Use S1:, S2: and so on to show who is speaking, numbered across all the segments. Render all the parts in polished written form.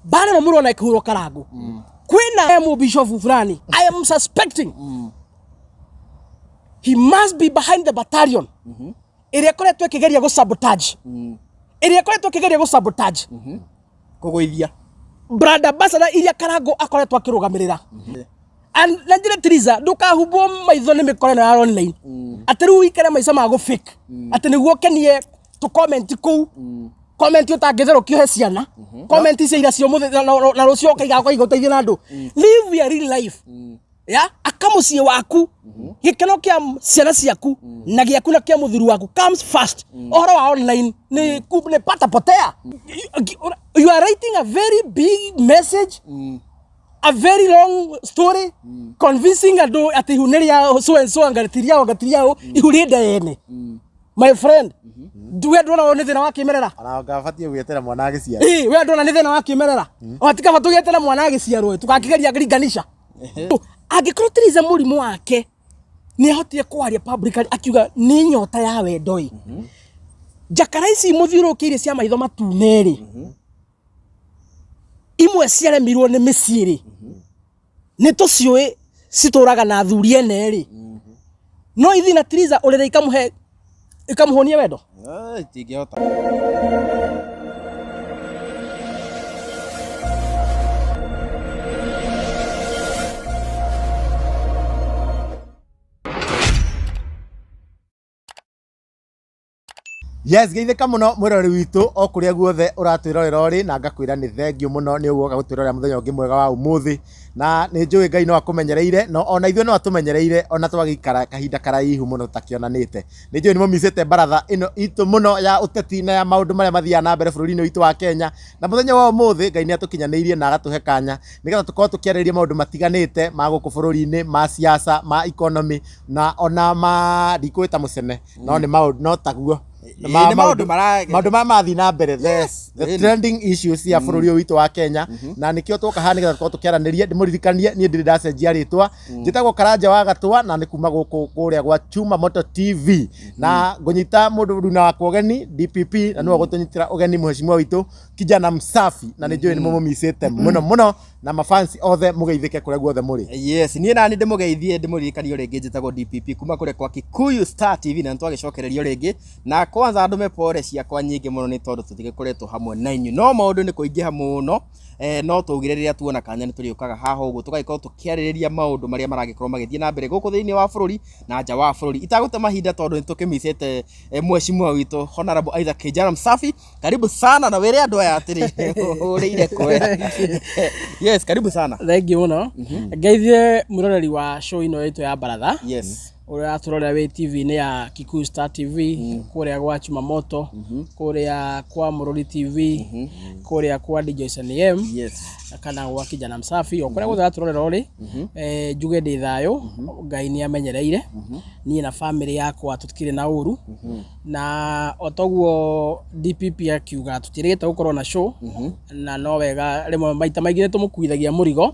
S1: Mbara ĩno mũrona ĩkĩhũrwo Karangũ, kwĩna mũbishofu fulani I am suspecting he must be behind the battalion ĩrĩa ĩkoretwo ĩkĩgeria gũ sabotage, ĩrĩa ĩkoretwo ĩkĩgeria gũ sabotage
S2: kũgũithia
S1: brand ambassador iria Karangũ akoretwo akĩrũgamĩrĩra. And na njĩra Teresa, ndũkahumbwo maitho nĩ mĩkora ĩno ya online atĩ rĩu ũikare maica ma gũ fake atĩ nĩguo ũkenie tũ comment kũu, comment ũtangĩtherũkio he ciana, comment cia ira cia ũmũthĩ na rũciũ ũkaiga ũkaiga ũteithie na andũ. Live your real life ya aka mũciĩ waku, gĩkeno kĩa ciana ciaku na gĩaku na kĩa mũthuri waku comes first. Ũhoro wa online nĩ nĩ pata potea. You are writing a very big message, a very long story, convincing andũ atĩ ihu nĩ rĩa so and so, anga ti rĩao, anga ti rĩao, ihu rĩ nda yene. My friend, we ndwona ũyũ nĩ thĩna wa kĩmerera?
S3: Ona ngabatiĩ gwĩtera mwana agĩciara.
S1: Ĩĩ, we ndwona nĩ thĩna wa kĩmerera? O tikaba tũgĩetera mwana agĩciarwo tũgakĩgeria ringanisha. Angĩkorwo Teresa mũrimũ wake nĩ ahotire kwaria publicly akiuga nĩ nyota ya wendo ĩ, njakara ici mũthiũrũrũkĩirie cia maitho matune rĩ, imwe ciaremirwo nĩ mĩciĩ rĩ, nĩ tũciũĩ citũraga na athuri ene rĩ, no ithi na Teresa ũrĩrĩ ikamũhe ikamũhũnia wendo.
S2: Itingĩhota.
S3: Yes, geithĩka mũno mwĩroreri witũ o kũrĩa guothe ũratwĩrorera ũrĩ, na ngakwĩra nĩ thengiũ mũno nĩ ũguo gũtwĩrorera mũthenya ũngĩ mwega wa ũmũthĩ. Na nĩ njũĩ Ngai no akũmenyereire, no ona ithuĩ no atũmenyereire ona twagĩikara kahinda karaihu mũno tũtakĩonanĩte. Nĩ njũĩ nĩ mũmicĩte baratha ĩno itũ mũno ya ũteti na ya maũndũ marĩa mathiaga na mbere bũrũri-inĩ witũ wa Kenya. Na mũthenya wa ũmũthĩ Ngai nĩ atũkinyanĩirie na agatũhe kanya nĩgetha tũkorwo tũkĩarĩrĩria maũndũ matiganĩte ma gũkũ bũrũri-inĩ, ma siasa, ma economy, na ona ma ndikwĩta mũcene, no nĩ maũndũ no taguo.
S2: Ĩĩ, nĩ maũndũ
S3: maũndũ marĩa marathiĩ na mbere, the trending issues cia bũrũri ũyũ witũ wa Kenya. Na nĩkĩo twoka haha nĩgetha tũkorwo tũkĩaranĩria. Ndĩmũririkanie niĩ ndirĩ ndacenjia rĩtwa, njĩtagwo Karanja wa Gatwa na nĩ kuma gũkũ kũrĩa gwa Chuma Moto TV, na ngũnyita mũndũ runa wakwa ũgeni DPP, na nĩwe ũgũtũnyitĩra ũgeni mheshimiwa witũ Kijana Msafi, na nĩ njũĩ nĩ mũmũmicĩte mũno mũno, na mafansi othe mũgeithĩke kũrĩa guothe mũrĩ.
S2: Yes, niĩ nani ndĩmũgeithie, ndĩmũririkanie o rĩngĩ njĩtagwo DPP kuma kũrĩa kwa Kikuyu Star TV, na nĩtwagĩcokererio rĩngĩ. Na kwanza ndũme pore ciakwa nyingĩ mũno nĩ tondũ tũtigĩkoretwo hamwe na inyuĩ, no maũndũ nĩ kũingĩha mũno. No twaugire rĩrĩa tuona kanya nĩ tũrĩũkaga haha ũguo tũgagĩkorwo tũkĩarĩrĩria maũndũ marĩa maragĩkorwo magĩthiĩ na mbere gũkũ thĩinĩ wa bũrũri na nja wa bũrũri. Itagũte mahinda tondũ nĩ tũkĩmicĩte mheshimiwa witũ Honorable Isaac Kijana Msafi, karibu sana na wĩre andũ aya atĩrĩ ũrĩire kwe. Yes, karibu sana.
S1: Thengiũ mũno. Ngeithie mwĩroreri wa show ĩno itũ ya baratha ũrĩa ũratũrorera wĩ TV-inĩ ya Kikuyu Star TV, kũrĩa gwa Chumamoto, kũrĩa kwa Mũrũri TV, kũrĩa kwa DJ SNM, kana gwa Kijana Msafi, o kũrĩa guothe ũratũrorera ũrĩ. Njuge ndĩ thayũ, Ngai nĩ amenyereire niĩ na family yakwa, tũtikĩrĩ na ũru. Na o toguo DPP akiuga tũtirĩgĩte gũkorwo na show, na no wega rĩmwe maita maingĩ nĩ tũmũkuithagia mũrigo.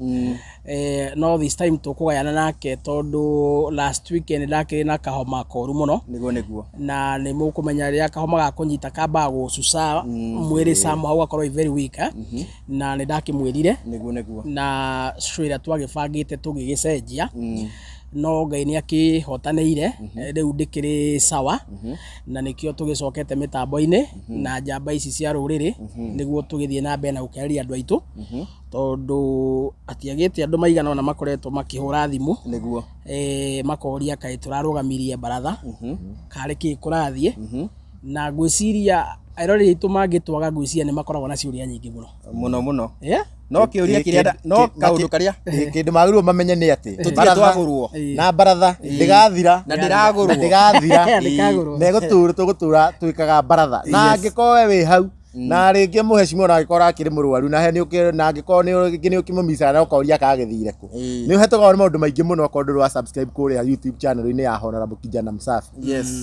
S1: No this time tũkũgayana nake tondũ last weekend ndakĩrĩ na kahoma koru mũno.
S2: Nĩguo nĩguo.
S1: Na nĩ mũkũmenya rĩrĩa kahoma gakũnyita kambaga gũcuca mwĩrĩ somehow ũgakorwo wĩ very weak, eh? Na nĩ ndakĩmwĩrire
S2: Nĩguo nĩguo.
S1: na show ĩrĩa twagĩbangĩte tũgĩgĩcenjia, no Ngai nĩ akĩhotanĩire, rĩu ndĩkĩrĩ sawa, na nĩkĩo tũgĩcokete mĩtambo-inĩ na njamba ici cia rũrĩrĩ nĩguo tũgĩthiĩ na mbere na gũkeneria andũ aitũ, tondũ atiagĩte andũ maigana ũna makoretwo makĩhũra thimũ makoria kaĩ tũrarũgamirie baratha karĩ kĩ kũrathiĩ. Na ngwĩciria eroreri aitũ mangĩtwaga, ngwĩciria nĩ makoragwo na ciũria nyingĩ mũno.
S2: Mũno mũno.
S1: Yeah?
S2: No kĩũria kĩrĩa no kaũndũ karĩa
S3: kĩndũ magĩrĩirwo mamenye nĩ atĩ
S2: tũtirĩ
S3: baratha
S2: twagũrwo.
S3: Na baratha ndĩgathira.
S2: Na ndĩragũrwo.
S3: Na ndĩgathira.
S1: Ndĩkagũrwo.
S3: Na ĩgũtũra tũgũtũra twĩkaga baratha, na angĩkorwo we wĩ hau na rĩngĩ mũhecimiwa ona angĩkorwo akĩrĩ mũrwaru na he nĩ na angĩkorwo nĩ rĩngĩ nĩ ũkĩmũmicaga na ũkoria kagĩthire kũ, nĩ ũhetũkagwo nĩ maũndũ maingĩ mũno okorwo ndũrĩ wa subscribe kũrĩa YouTube channel-inĩ ya Honorable Kijana Msafi.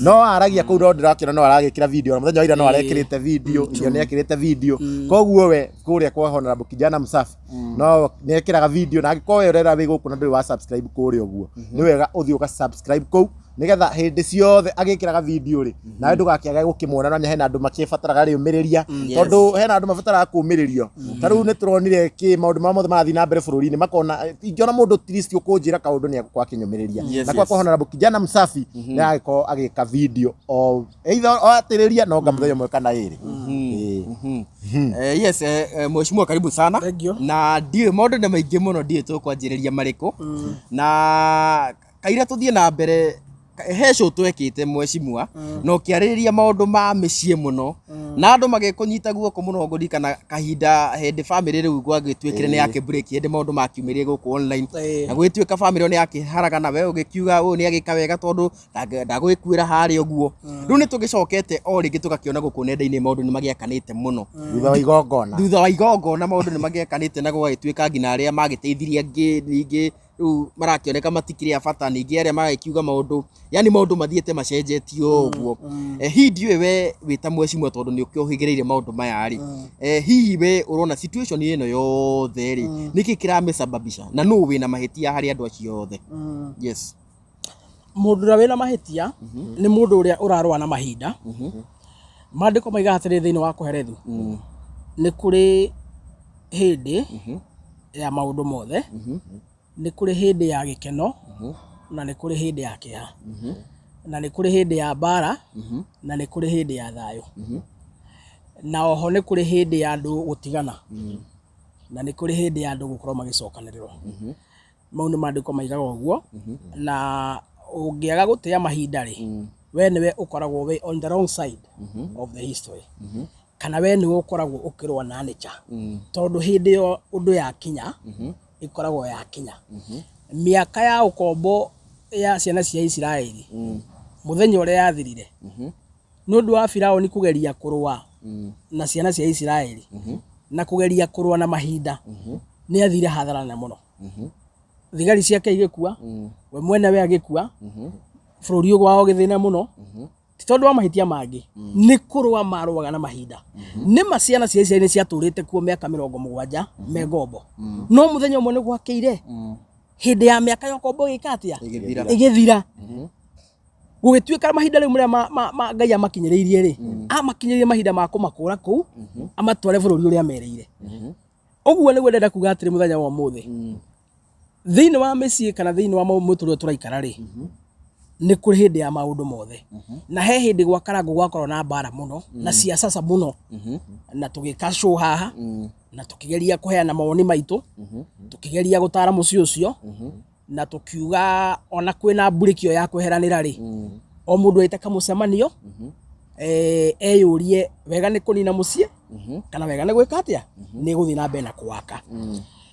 S3: No aragia kũu, no ndĩrakĩona no aragĩkĩra video, na mũthenya wa ira no arekĩrĩte video, iyo nĩ ekĩrĩte video. Koguo we kũrĩa kwa Honorable Kijana Msafi no nĩ ekĩraga video, na angĩkorwo we ũrera wĩ gũkũ na ndũrĩ wa subscribe kũrĩa ũguo, nĩ wega ũthiĩ ũga subscribe kũu. Nĩgetha hĩndĩ ciothe agĩkĩraga video rĩ, nawe ndũgakĩage gũkĩmuona. Na hena andũ makĩbataraga rĩũmĩrĩria, tondũ hena andũ mabataraga kũũmĩrĩrio. Ta rĩu nĩ tũronire kĩ maũndũ marĩa mothe marathiĩ na mbere bũrũri-inĩ, makona ingĩona mũndũ at least ũkũnjĩra kaũndũ nĩ egũkorwo akĩnyũmĩrĩria. Na kwa Honorable Kijana Msafi nĩ agĩkorwo agĩka video o either o atĩrĩria no nga mũthenya ũmwe kana ĩrĩ. Ĩĩ.
S2: Yes, mheshimiwa, karibu sana.
S1: Thank you.
S2: Na ndiũĩ maũndũ nĩ maingĩ mũno, ndiũĩ tũkwanjĩrĩria marĩkũ na kaira tũthiĩ na mbere. He show twekĩte, mheshimiwa, na ũkĩarĩrĩria maũndũ ma mĩciĩ mũno na andũ magĩkũnyita guoko mũno. Ngũririkana kahinda hĩndĩ family rĩu gwagĩtuĩkire nĩ yakĩ break, hĩndĩ maũndũ makiumĩrire gũkũ online, na gwĩtuĩka family ĩyo nĩ yakĩharagana, we ũgĩkiuga ũyũ nĩ agĩka wega tondũ ndagwĩkuĩra harĩa ũguo. Rĩu nĩ tũgĩcokete o rĩngĩ tũgakĩona gũkũ nenda-inĩ maũndũ nĩ magĩakanĩte mũno.
S3: Thutha wa igongona.
S2: Thutha wa igongona maũndũ nĩ magĩakanĩte na gũgagĩtuĩka nginya arĩa magĩteithirie angĩ ningĩ rĩu marakĩoneka matikĩrĩ a bata, ningĩ arĩa magĩkiuga maũndũ, yani maũndũ mathiĩte macenjetio ũguo. Hihi ndiũĩ we wĩ ta mheshimiwa, tondũ nĩ ũkĩũhĩgĩrĩire maũndũ maya rĩ, hihi we ũrona situation ĩno yothe rĩ, nĩkĩ kĩramĩsababisha na nũ wĩna mahĩtia harĩ andũ acio othe? Yes.
S1: Mũndũ ũrĩa wĩna mahĩtia nĩ mũndũ ũrĩa ũrarũa na mahinda. Maandĩko maigaga atĩrĩ thĩinĩ wa Kũherethu, nĩ kũrĩ hĩndĩ ya maũndũ mothe, nĩ kũrĩ hĩndĩ ya gĩkeno na nĩ kũrĩ hĩndĩ ya kĩeha, na nĩ kũrĩ hĩndĩ ya mbara na nĩ kũrĩ hĩndĩ ya thayũ, na oho nĩ kũrĩ hĩndĩ ya andũ gũtigana na nĩ kũrĩ hĩndĩ ya andũ gũkorwo magĩcokanĩrĩrwo. Mau nĩ maandĩko maigaga ũguo. Na ũngĩaga gũtĩa mahinda rĩ, we nĩwe ũkoragwo wĩ on the wrong side of the history, kana we nĩwe ũkoragwo ũkĩrũa na nature, tondũ hĩndĩ ĩyo ũndũ yakinya ĩkoragwo yakinya. Mĩaka ya ũkombo ya ciana cia Isiraeli, mũthenya ũrĩa yathirire nĩ ũndũ wa Firaũni kũgeria kũrũa na ciana cia Isiraeli na kũgeria kũrũa na mahinda, nĩ athire hathara nene mũno. Thigari ciake igĩkua, we mwene we agĩkua, bũrũri ũyũ wao ũgĩthĩna mũno. Ti tondũ wa mahĩtia mangĩ, nĩ kũrũa marũaga na mahinda. Nĩ ma ciana cia Isiraeli nĩ ciatũrĩte kuo mĩaka 70 me ngombo, no mũthenya ũmwe nĩ gwakĩire, hĩndĩ ya mĩaka ya ũkombo ĩgĩka atĩa?
S2: Ĩgĩthira.
S1: Ĩgĩthira. Gũgĩtuĩka mahinda rĩu marĩa Ngai amakinyĩrĩirie rĩ, amakinyĩrĩirie mahinda ma kũmakũra kũu amatware bũrũri ũrĩa merĩire. Ũguo nĩguo ndĩrenda kuga atĩrĩ, mũthenya wa ũmũthĩ, thĩinĩ wa mĩciĩ kana thĩinĩ wa mũtũrĩre tũraikara rĩ, nĩ kũrĩ hĩndĩ ya maũndũ mothe. Na he hĩndĩ gwa Karangũ gwakorwo na mbara mũno na ciacaca mũno, na tũgĩka show haha na tũkĩgeria kũheana mawoni maitũ, tũkĩgeria gũtara mũciĩ ũcio, na tũkiuga ona kwĩna mburĩkio ya kweheranĩra rĩ, o mũndũ ete kamũcemanio, eyũrie wega nĩ kũnina mũciĩ kana wega nĩ gwĩka atĩa, nĩ gũthiĩ na mbere na kũwaka.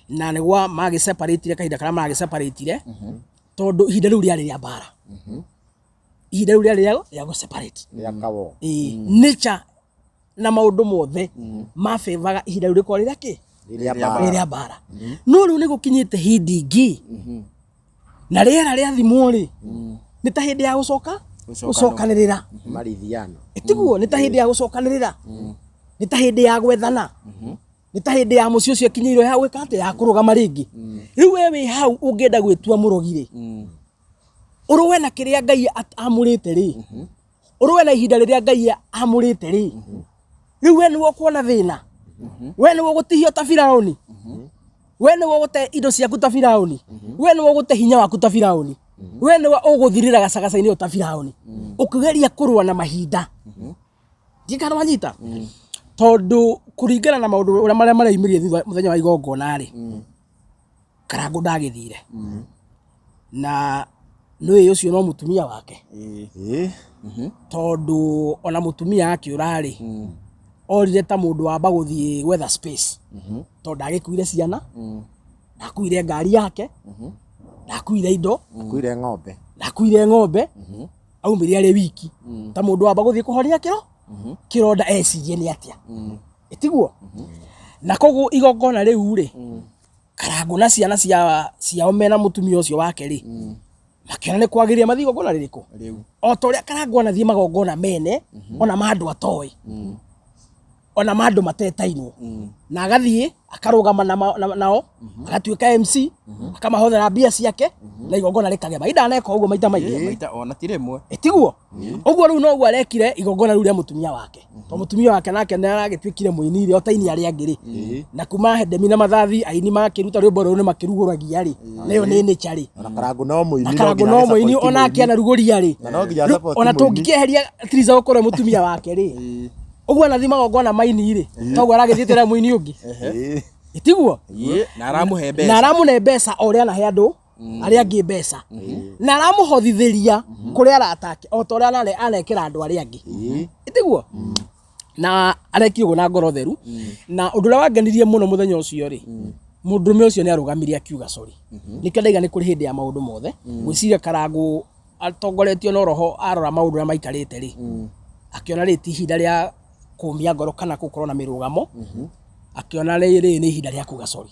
S1: Na nĩgwa magĩseparatire kahinda karĩa magĩseparatire, tondũ ihinda rĩu rĩarĩ rĩa mbara, ihinda rĩu rĩarĩ rĩa gũ-separate.
S3: Rĩa kawo.
S1: Ĩĩ, nature na maũndũ mothe mabĩvaga ihinda rĩu rĩkorwo rĩrĩa kĩ
S3: Rĩrĩa mbara.
S1: Rĩrĩa mbara. No rĩu nĩ gũkinyĩte hĩndĩ ĩngĩ na rĩera rĩathimwo rĩ, nĩ ta hĩndĩ ya gũcoka gũcokanĩrĩra.
S3: Marithiano.
S1: Tiguo? Nĩ ta hĩndĩ ya gũcokanĩrĩra, nĩ ta hĩndĩ ya gwethana, nĩ ta hĩndĩ ya mũciĩ ũcio ĩkinyĩirwo ya gwĩka atĩa, ya kũrũgama rĩngĩ. Rĩu we wĩ hau ũngĩenda gwĩtua mũrogi rĩ, ũrũe na kĩrĩa Ngai amũrĩte rĩ, ũrũe na ihinda rĩrĩa Ngai amũrĩte rĩ, rĩu we nĩwe ũkuona thĩna, we nĩwe ũgũtihio ta Firaũni, we nĩwe ũgũte indo ciaku ta Firaũni, we nĩwe ũgũte hinya waku ta Firaũni, we nĩwe ũgũthirĩra gacagaca-inĩ ũyũ ta Firaũni ũkĩgeria kũrũa na mahinda. Ndiũĩ kana wanyita, tondũ kũringana na maũndũ ũrĩa marĩa mareimĩrire thutha mũthenya wa igongona rĩ, Karangũ ndagĩthire na nĩũĩ ũcio no mũtumia wake.
S3: Ĩĩ.
S1: Tondũ ona mũtumia akĩũra rĩ, orire ta mũndũ wamba gũthiĩ gwetha space, tondũ ndagĩkuire ciana, ndakuire ngari yake, ndakuire indo.
S3: Kuire ng'ombe.
S1: Ndakuire ng'ombe. Aumire arĩ wiki ta mũndũ wamba gũthiĩ kũhonia kĩro kĩronda, ecirie nĩ atĩa. Ĩtiguo? Na koguo igongona rĩu rĩ, Karangũ na ciana ciao mena mũtumia ũcio wake rĩ, makĩona nĩ kwagĩrĩire mathiĩ igongona rĩrĩkũ?
S2: Rĩu.
S1: O ta ũrĩa Karangũ anathiĩ magongona mene ona ma andũ atoĩ. Ona ma andũ matetainwo na agathiĩ akarũgama nao, agatuĩka MC, akamahothera mbia ciake na igongona rĩkagema. Indaneka ũguo maita maingĩ.
S2: Maita ona ti rĩmwe.
S1: Tiguo ũguo rĩu noguo arekire igongona rĩu rĩa mũtumia wake, to mũtumia wake nake nĩ aragĩtuĩkire mũini rĩ, o ta aini arĩa angĩ rĩ, na kuma Hendemi na Mathathi aini makĩruta rwĩmbo rũrũ nĩ makĩrugũragia rĩ, nayo nĩ nature rĩ.
S3: Ona Karangũ no mũini.
S1: Na Karangũ no mũini, onake anarugũria rĩ.
S3: Na no nginya
S1: Rĩu,
S3: support
S1: ona
S3: mũini.
S1: tũngĩkĩeheria Triza gũkorwo mũtumia wake rĩ, ũguo anathi magongona maini rĩ, toguo aragĩthiĩte na mũini ũngĩ. Tiguo?
S2: Na aramũhe mbeca.
S1: Na aramũne mbeca o ũrĩa anahe andũ arĩa angĩ mbeca, na aramũhothithĩria kũrĩ arata ake o ta ũrĩa anekĩra andũ arĩa angĩ. Tiguo? Na arekia ũguo na ngoro theru. Na ũndũ ũrĩa wangenirie mũno mũthenya ũcio rĩ, mũndũrũme ũcio nĩ arũgamire akiuga sorry. Nĩkĩo ndaiga nĩ kũrĩ hĩndĩ ya maũndũ mothe. Ngwĩciria Karangũ atongoretio no roho, arora maũndũ ũrĩa maikarĩte rĩ, akĩona rĩ ti ihinda rĩa kũmia ngoro kana gũkorwo na mĩrũgamo, akĩona rĩrĩ nĩ ihinda rĩa kuga sorry.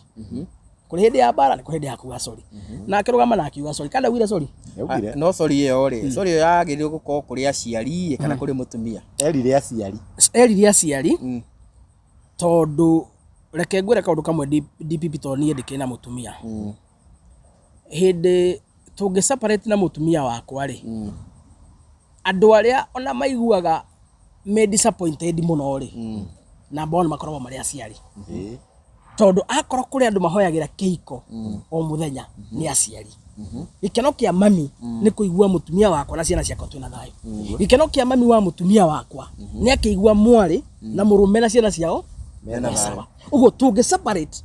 S1: Kũrĩ hĩndĩ ya mbara, nĩ kũrĩ hĩndĩ ya kuga sorry, na akĩrũgama na akiuga sorry. Kana augire sorry?
S3: Yaugire.
S2: No sorry ĩyo rĩ, sorry ĩyo yagĩrĩirwo gũkorwo kũrĩ aciari kana kũrĩ mũtumia?
S3: Erire aciari.
S1: Erire aciari, tondũ reke ngwĩre kaũndũ kamwe, DPP, tondũ niĩ ndĩkĩrĩ na mũtumia. Hĩndĩ tũngĩ separate na mũtumia wakwa rĩ, andũ arĩa ona maiguaga me disappointed mũno rĩ, number one makoragwo marĩ aciari, tondũ akorwo kũrĩ andũ mahoyagĩra kĩhiko o mũthenya nĩ aciari. Gĩkeno kĩa mami nĩ kũigua mũtumia wakwa na ciana ciakwa twĩna thayũ. Gĩkeno kĩa mami wa mũtumia wakwa nĩ akĩigua mwarĩ na mũrũme na ciana ciao
S3: mena
S1: me
S3: thayũ.
S1: Sawa. Ũguo tũngĩ separate,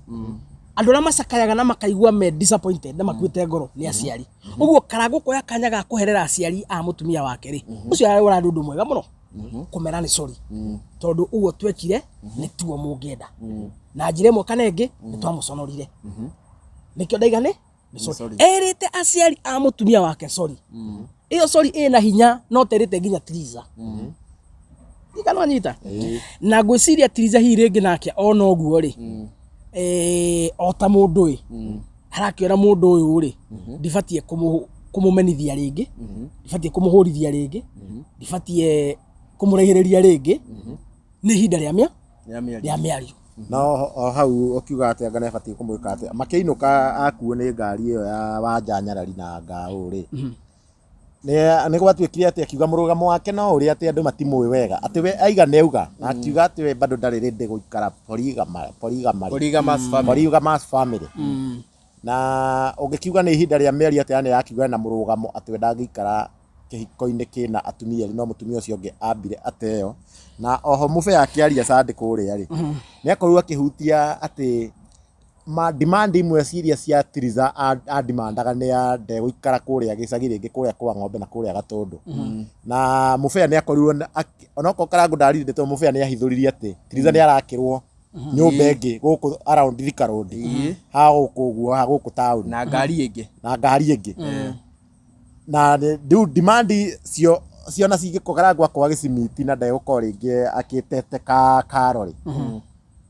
S1: andũ arĩa macakayaga na makaigua me disappointed na makuĩte ngoro nĩ aciari. Ũguo Karangũ kuoya kanya ga kũherera aciari a mũtumia wake rĩ, ũcio ũrarĩ ũndũ mwega mũno kũmera nĩ sorry, tondũ ũguo twekire nĩ tuo mũngĩenda na njĩra ĩmwe kana ĩngĩ nĩ twamũconorire, nĩkĩo ndaiga nĩ sorry.
S2: Sorry.
S1: Erĩte aciari a mũtumia wake sorry. Ĩyo sorry ĩna hinya no terĩte nginya Triza kana nyita na ngwĩciria Triza hihi rĩngĩ nake ona ũguo rĩ, o ta mũndũ ĩ arakĩona mũndũ ũyũ rĩ, ndibatiĩ kũmũmenithia rĩngĩ, ndibatiĩ kũmũhũrithia rĩngĩ, ndibatiĩ kũmũraihĩrĩria rĩngĩ, nĩ ihinda rĩa mĩa
S2: Rĩa mĩario.
S1: Rĩa mĩario.
S3: No o hau ũkiuga atĩ anga nĩabatiĩ kũmwĩka atĩa makĩinũka akuo nĩ ngari ĩyo ya Wanja Nyarari na ngaũ rĩ, nĩ gwatuĩkire atĩ akiuga mũrũgamo wake no ũrĩa atĩ andũ matimũĩ wega, atĩ we aiga nĩ auga na akiuga atĩ we bado ndarĩ ready gũikara polygamy.
S2: Polygamous family.
S3: Polygamous family. Na ũngĩkiuga nĩ ihinda rĩa mĩario atĩ nĩ akiuga na mũrũgamo atĩ we ndangĩikara kĩhiko-inĩ kĩna atumia erĩ, no mũtumia ũcio ũngĩ ambire ateo. Na oho mũbe akĩaria Sunday kũrĩa rĩ, nĩ akorirwo akĩhutia atĩ ma demand imwe ciria cia Triza adimandaga nĩ ya ndegũikara kũrĩa gĩcagi rĩngĩ, kũrĩa kwa ng'ombe na kũrĩa Gatũndũ. Na mũbea nĩ akorirwo onokorwo Karangũ ndarire ndeto, mũbea nĩ ahithũririe atĩ Triza nĩ arakĩrwo nyũmba ĩngĩ gũkũ around Thika Road, ha gũkũ ũguo, ha gũkũ town.
S2: Na ngari ĩngĩ.
S3: Na ngari ĩngĩ. Na rĩu demand cio ciona cingĩkorwo Karangũ akorwo agĩcimiti na ndegũkorwo rĩngĩ akĩtete ka karo rĩ,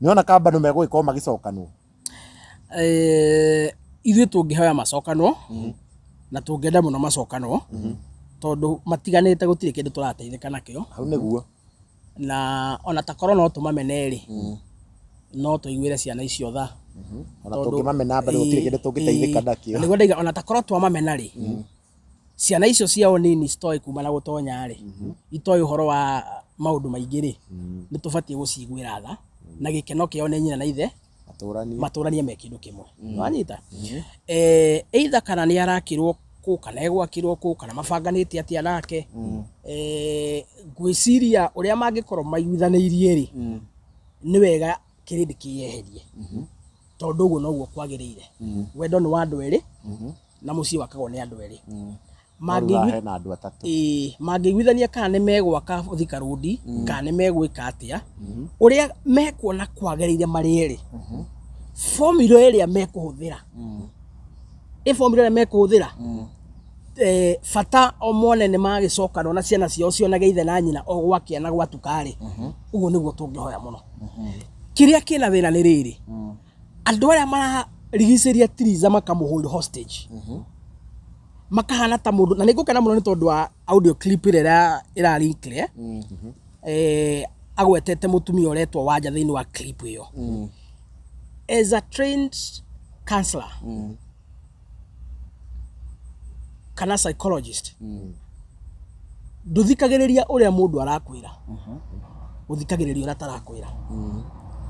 S3: nĩona ka bado megũgĩkorwo magĩcokanwo.
S1: Ithuĩ tũngĩhoya macokanwo na tũngĩenda mũno macokanwo, tondũ matiganĩte gũtirĩ kĩndũ tũrateithĩka nakĩo.
S3: Hau nĩguo.
S1: Na ona takorwo no tũmamene rĩ, no tũiguĩre ciana icio tha.
S3: Ona tũngĩmamena bado gũtirĩ kĩndũ tũngĩteithĩka nakĩo.
S1: Nĩguo ndaiga ona takorwo twamamena rĩ, ciana icio ciao nini citoĩ kuma na gũtonya rĩ, itoĩ ũhoro wa maũndũ maingĩ rĩ, nĩ tũbatiĩ gũciguĩra tha na gĩkeno kĩao nĩ nyina na ithe
S3: matũranie
S1: matũranie me kĩndũ kĩmwe. Wanyita, either kana nĩ arakĩrwo kũ kana egwakĩrwo kũ kana mabanganĩte atĩa nake, ngwĩciria ũrĩa mangĩkorwo maiguithanĩirie rĩ, nĩ wega kĩrĩndĩ kĩyeherie, tondũ ũguo noguo kwagĩrĩire. Wendo nĩ wa andũ erĩ na mũciĩ wakagwo nĩ andũ erĩ.
S3: Mangĩigui hena andũ atatũ.
S1: Ĩĩ, mangĩiguithania kana nĩ megwaka Thika Road kana nĩ megwĩka atĩa, ũrĩa mekuona kwagĩrĩire marĩ erĩ, formula ĩrĩa mekũhũthĩra, ĩ formula ĩrĩa mekũhũthĩra, bata o mone nĩ magĩcokanwo na ciana ciao cionage ithe na nyina o gwakĩa na gwatuka rĩ, ũguo nĩguo tũngĩhoya mũno. Kĩrĩa kĩna thĩna nĩ rĩrĩ, andũ arĩa mararigicĩria Triza makamũhold hostage, makahana ta mũndũ, na nĩ ngũkena mũno nĩ tondũ wa audio clip ĩrĩa ĩrarinkire. agwetete mũtumia ũretwo Wanja thĩinĩ wa clip ĩyo. As a trained counselor kana psychologist, ndũthikagĩrĩria ũrĩa mũndũ arakwĩra, ũthikagĩrĩria ũrĩa atarakwĩra,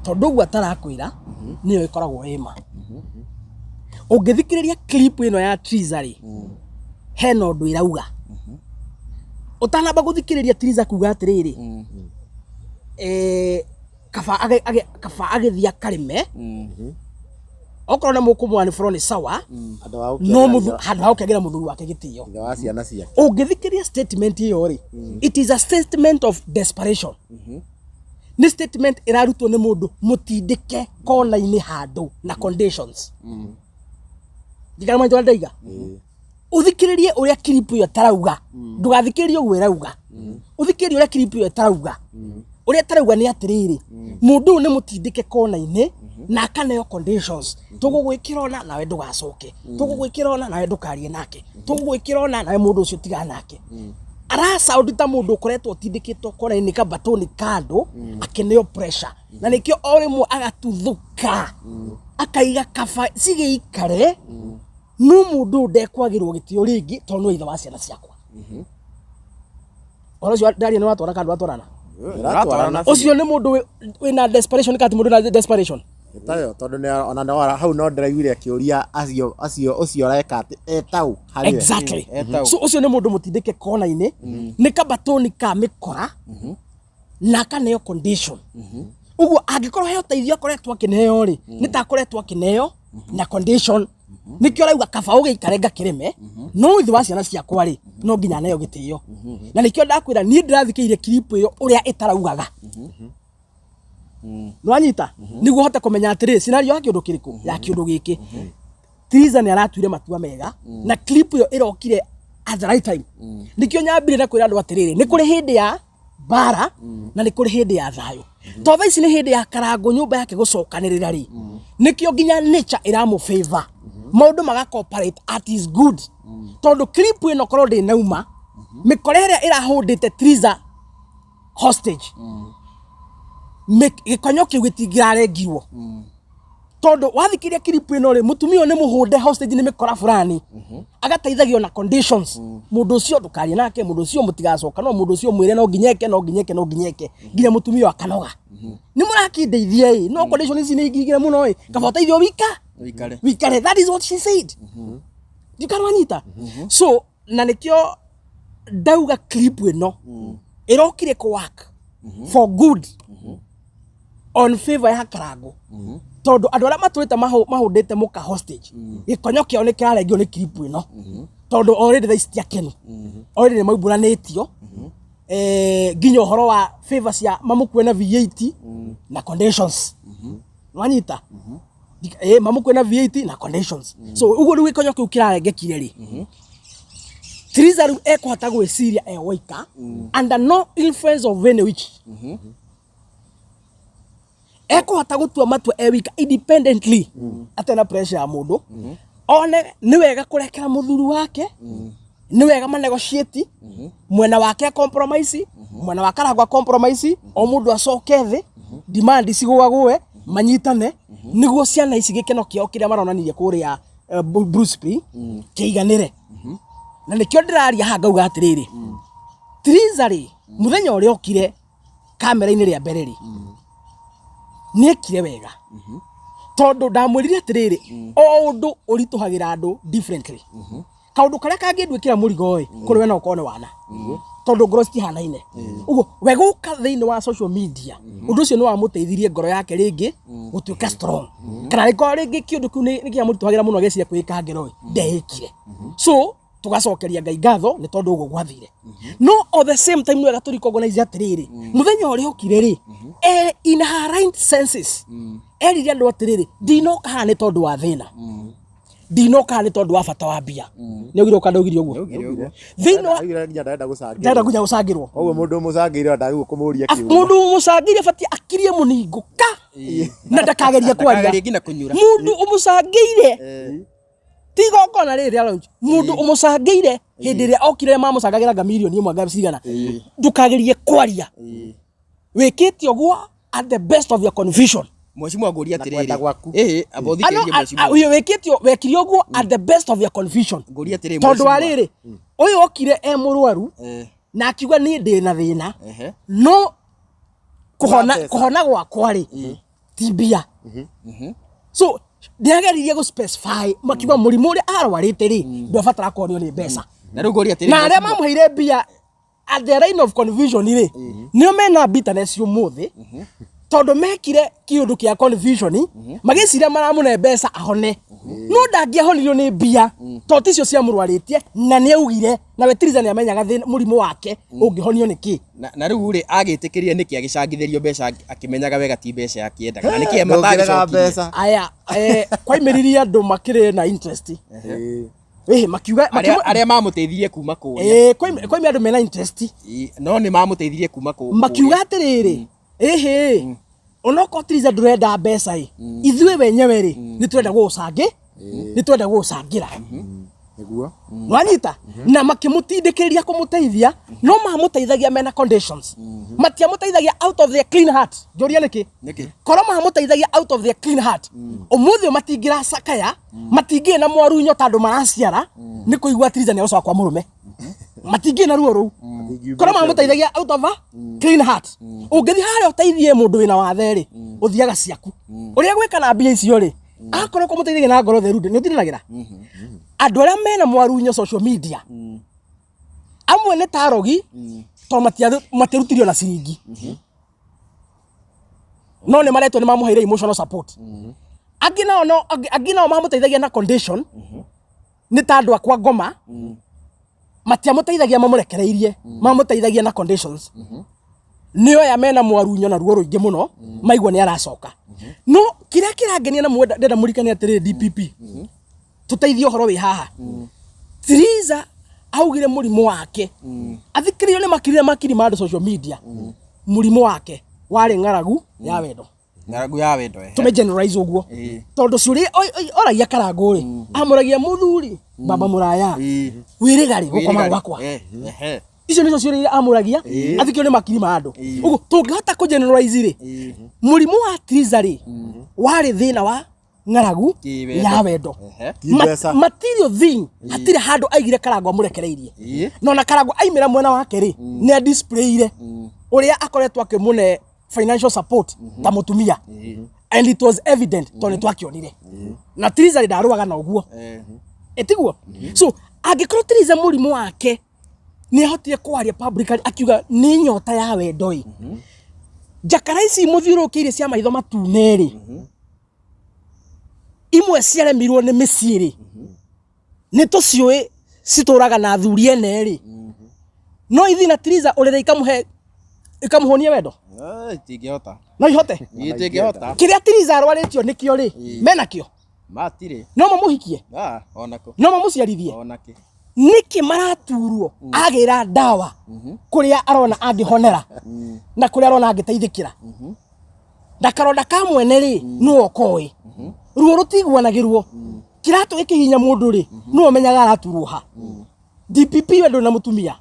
S1: tondũ ũguo atarakwĩra nĩyo ĩkoragwo ĩma. Ũngĩthikĩrĩria clip ĩno ya Triza rĩ, hena ũndũ ĩrauga. Ũtanamba gũthikĩrĩria Triza kuga atĩrĩrĩ, kaba kaba agĩthiĩ akarĩme, okorwo nĩ mũkũmwa nĩ bro nĩ sawa,
S3: Handũ ha
S1: no
S3: gũkĩagĩra
S1: handũ ha gũkĩagĩra mũthuri wake gĩtĩo.
S3: Ithe wa ciana ciake.
S1: Ũngĩthikĩrĩria statement ĩyo rĩ, it is a statement of desperation. Nĩ statement ĩrarutwo nĩ mũndũ mũtindĩke kona-inĩ handũ na conditions. Ndikana mwanyita ũrĩa ndaiga. Ũthikĩrĩrie ũrĩa clip ĩyo ĩtarauga, ndũgathikĩrĩrie ũguo ĩrauga, ũthikĩrĩrie ũrĩa clip ĩyo ĩtarauga. Ũrĩa ĩtarauga nĩ atĩrĩrĩ, mũndũ ũyũ nĩ mũtindĩke kona-inĩ na akaneo conditions: tũgũgwĩkĩra ona nawe ndũgacoke, tũgũgwĩkĩra ona nawe ndũkarie nake, tũgũgwĩkĩra ona nawe mũndũ ũcio tigana nake. Arasound ta mũndũ ũkoretwo ũtindĩkĩtwo kona-inĩ kabatũni kandũ, akĩneo pressure, na nĩkĩo o rĩmwe agatuthũka akaiga kaba cigĩikare, no mũndũ ũyũ ndekwagĩrwo gĩtĩo rĩngĩ tondũ nĩ ithe wa ciana ciakwa. Ũhoro ũcio ndaria nĩ watwara kana ndwatwarana?
S3: Ũratwarana.
S1: Ũcio nĩ mũndũ wĩna desperation, kati mũndũ wĩna desperation.
S3: Tayo tondũ nĩ ona no hau no ndĩraiguire akĩũria acio ũcio ũreka atĩ etau harĩ we.
S1: Exactly.
S2: Etau.
S1: So ũcio nĩ mũndũ mũtindĩke kona-inĩ nĩ kabatũni ka mĩkora na akaneo condition. Ũguo angĩkorwo he ũteithio akoretwo akĩneo rĩ, nĩ ta akoretwo akĩneo na condition. Nĩkĩo arauga kaba ũgĩikare ngakĩrĩme, no ithe wa ciana ciakwa rĩ, no nginya aneo gĩtĩo. Na nĩkĩo ndakwĩra niĩ ndĩrathikĩrĩria clip ĩyo ũrĩa ĩtaraugaga, nĩwanyita, nĩguo hote kũmenya atĩrĩ, scenario ya kĩũndũ kĩrĩkũ ya kĩũndũ gĩkĩ. Triza nĩ aratuire matua mega na clip ĩyo ĩrokire at the right time. Nĩkĩo nyambire na kwĩra andũ atĩrĩrĩ, nĩ kũrĩ hĩndĩ ya mbara na nĩ kũrĩ hĩndĩ ya thayũ. To thaa ici nĩ hĩndĩ ya Karangũ nyũmba yake gũcokanĩrĩra rĩ, nĩkĩo nginya nature ĩramũ favor, maũndũ maga cooperate at is good, tondũ clip ĩno korwo ndĩnauma mĩkora ĩrĩa ĩrahũndĩte Triza hostage, gĩkonyo kĩu gĩtingĩrarengirwo, tondũ wathikĩria clip ĩno rĩ, mũtumia ũyũ nĩ mũhũnde hostage nĩ mĩkora fulani, agateithagio na conditions: mũndũ ũcio ndũkarie nake, mũndũ ũcio mũtigacoka, no mũndũ ũcio mwĩre no nginya eke, no nginya eke, no nginya eke, nginya mũtumia ũyũ akanoga, nĩ mũrakĩndeithia ĩ, no condition ici nĩ ingĩingĩra mũno ĩ, kaba ũteithio wika
S2: Wikare.
S1: Wikare. That is what she said. Ndikanwanyita. So na nĩkĩo ndauga clip ĩno ĩrokire kũ work for good on favor ya Karangũ, tondũ andũ arĩa matũrĩte mahũndĩte mũka hostage, gĩkonyo kĩao nĩ kĩrarengio nĩ clip ĩno, tondũ already thaa ici ti akenu, already nĩ maumbũranĩtio, nginya ũhoro wa favor cia mamũkue na V8 na conditions. Wanyita, mamũkue na V8 na conditions. So ũguo rĩu gĩkonyo kĩu kĩrarengekire rĩ, Triza rĩu ekũhota gwĩciria e woika under no influence of any witch. Ekũhota gũtua matua e wika independently, atarĩ na pressure ya mũndũ. One nĩ wega kũrekera mũthuri wake, nĩ wega manegotiate, mwena wake a compromise, mwena wa Karangũ a compromise, o mũndũ acoke thĩ, demand cigũagũe, manyitane, nĩguo ciana ici gĩkeno kĩao kĩrĩa maronanirie kũrĩa Bruce Spring kĩiganĩre. Na nĩkĩo ndĩraria haha ngauga atĩrĩrĩ, Triza rĩ, mũthenya ũrĩa okire kamera-inĩ rĩa mbere rĩ, nĩekire wega, tondũ ndamwĩrire atĩrĩrĩ, o ũndũ ũritũhagĩra andũ differently. Kaũndũ karĩa kangĩnduĩkĩra mũrigo ĩ, kũrĩ we no ũkorwo nĩ wana, tondũ ngoro citihanaine. Ũguo we gũka thĩinĩ wa social media, ũndũ ũcio nĩ wamũteithirie ngoro yake rĩngĩ gũtuĩka strong, kana rĩkorwo rĩngĩ kĩũndũ kĩu nĩ kĩamũritũhagĩra mũno, ageciria kwĩka ngero ĩ, ndeĩkire. So tugacokeria Ngai ngatho nĩ tondũ ũguo gwathire. No at the same time nĩ wega tũ recognize atĩrĩrĩ, mũthenya ũrĩa okire rĩ, in her right senses, erire andũ atĩrĩrĩ, ndinoka haha nĩ tondũ wa thĩna, ndinoka haha nĩ tondũ wa bata wa mbia. Nĩ augire ũka, ndaugire ũguo thĩinĩ wa
S3: Augire nginya ndarenda gũcangĩrwo.
S1: Ndarenda nginya gũcangĩrwo.
S3: Koguo mũndũ ũmũcangĩire ndagĩrĩirwo kũmũria kĩũria.
S1: Mũndũ ũmũcangĩire batiĩ akirie mũningo ka na ndakagerie kwaria.
S2: Ndakagerie nginya kũnyura.
S1: Mũndũ ũmũcangĩire ti igongona rĩrĩ rĩa launch, mũndũ ũmũcangĩire hĩndĩ ĩrĩa okire mamũcangagĩra nga mirioni ĩmwe nga cigana, ndũkagerie kwaria. Wĩkĩte ũguo at the best of your confusion.
S2: Mheshimiwa, ngũria
S3: Na kwenda
S2: atĩrĩrĩ.
S3: gwaku.
S2: Ĩĩ, amba
S1: Ano,
S2: ũthikĩrĩrie mheshimiwa.
S1: wĩkĩte wekire ũguo at the best of your confusion.
S2: Ngũria atĩrĩrĩ,
S1: Tondũ wa
S2: mheshimiwa.
S1: rĩrĩ, ũyũ okire e mũrwaru na akiuga niĩ ndĩ na thĩna, no kũhona
S3: Mbeca.
S1: kũhona gwakwa rĩ ti mbia. So ndĩageririe gũ specify, makiuga mũrimũ ũrĩa arwarĩte rĩ ndwabatara kũhonio nĩ mbeca.
S2: Na rĩu ngũria atĩrĩrĩ,
S1: Na arĩa
S2: mheshimiwa.
S1: mamũheire mbia at the line of confusion rĩ, nĩo mena bitterness ũmũthĩ, tondũ mekire kĩũndũ kĩa confusion magĩciria maramũne mbeca ahone, no ndangĩahonirio nĩ mbia tondũ ticio ciamũrwarĩtie, na nĩ augire nawe Tiriza nĩ amenyaga mũrimũ wake ũngĩhonio nĩ kĩ.
S2: Na rĩu rĩ, agĩtĩkĩria nĩkĩ agĩcangithĩrio mbeca akĩmenyaga wega ti mbeca akĩendaga, na nĩkĩ
S3: Ndũngĩrega
S2: matagĩcokirie?
S3: mbeca.
S1: Aya, kwaimĩririe andũ makĩrĩ na interest. Ĩhĩ, makiuga
S2: Arĩa arĩa mamũteithirie kuma kũrĩa.
S1: Ĩĩ, kwaimĩ andũ mena interest.
S2: No nĩ mamũteithirie kuma kũrĩa.
S1: Makiuga atĩrĩrĩ, ĩhĩ, onokorwo Tiriza ndũrenda mbeca ĩ, ithuĩ wenyewe rĩ nĩ twenda gũgũcangĩ nĩ twenda gũgũcangĩra.
S3: Nĩguo.
S1: Wanyita na makĩmũtindĩkĩrĩria kũmũteithia, no mamũteithagia mena conditions, matiamũteithagia out of their clean heart. Njũria nĩkĩ?
S2: Nĩkĩ?
S1: Korwo mamũteithagia out of their clean heart, ũmũthĩ ũyũ matingĩracakaya, matingĩrĩ na mwarunyo ta andũ maraciara nĩ kũigua Tiriza nĩ agũcoka kwa mũrũme, matingĩrĩ na ruo rũu korwo mamũteithagia out of a clean heart. Ũngĩthiĩ harĩa ũteithie mũndũ wĩna wathe rĩ, ũthiaga ciaku ũrĩa gwĩka na mbia icio rĩ, akorwo kũmũteithagia na ngoro theru nĩ ũtindanagĩra. Andũ arĩa mena mwarunyo social media amwe nĩ tarogi, tondũ matiarutirio na ciringi, no nĩ maretwo nĩ mamũheire emotional support. Angĩ nao no angĩ nao mamũteithagia na condition, nĩ ta andũ akwa ngoma matiamũteithagia mamũrekereirie, mamũteithagia na conditions. Nĩ oya mena mwarunyo na ruo rũingĩ mũno maigua nĩ aracoka. No kĩrĩa kĩrangenia na mwenda ndenda mũrikane atĩrĩrĩ, DPP, tũteithie ũhoro wĩ haha. Tiriza augire mũrimũ wake, athikĩrĩrio nĩ makiri na makiri ma andũ social media, mũrimũ wake warĩ ng'aragu ya wendo.
S2: Ng'aragu ya wendo, ehe.
S1: Tũme generalize ũguo, tondũ ciũria oragia Karangũ rĩ, amũragia mũthuri baba mũraya, wĩrĩga rĩ gũkoma gwakwa? Icio nĩcio ciũria iria amũragia athikĩrĩrio nĩ makiri ma andũ. Ũguo tũngĩhota kũ generalize rĩ, mũrimũ wa Tiriza rĩ warĩ thĩna wa ng'aragu
S2: Kĩwendo.
S1: ya wendo.
S3: Ti mbeca.
S1: Material thing hatirĩ handũ aigire Karangũ amũrekereirie. No na Karangũ aimĩra mwena wake rĩ, nĩ a displayire ũrĩa akoretwo akĩmũne financial support ta mũtumia, and it was evident tondũ nĩ twakĩonire na Tiriza rĩ ndarũaga na ũguo. Ĩtiguo? So angĩkorwo Tiriza mũrimũ wake nĩ ahotire kwaria publicly akiuga nĩ nyota ya wendo ĩ, njakara ici mũthiũrũrũkĩirie cia maitho matune rĩ, imwe ciaremirwo nĩ mĩciĩ rĩ, nĩ tũciũĩ citũraga na athuri ene rĩ, no ithi na Tiriza ũrĩrĩ ikamũhe ikamũhũnia wendo?
S2: Itingĩhota.
S1: No ihote?
S2: Itingĩhota.
S1: Kĩrĩa Tiriza arwarĩtio nĩkĩo rĩ, menakĩo?
S2: Matirĩ.
S1: No mamũhikie?
S2: Ah, onako.
S1: No mamũciarithie?
S2: Onake.
S1: Nĩkĩ maraturwo agĩra ndawa kũrĩa arona angĩhonera na kũrĩa arona angĩteithĩkĩra, na karonda ka mwene rĩ nĩwe ũkoĩ, ruo rũtiguanagĩrwo, kĩratũ gĩkĩhinya mũndũ rĩ nĩwe ũmenyaga araturwo ha. DPP, we ndũrĩ na mũtumia,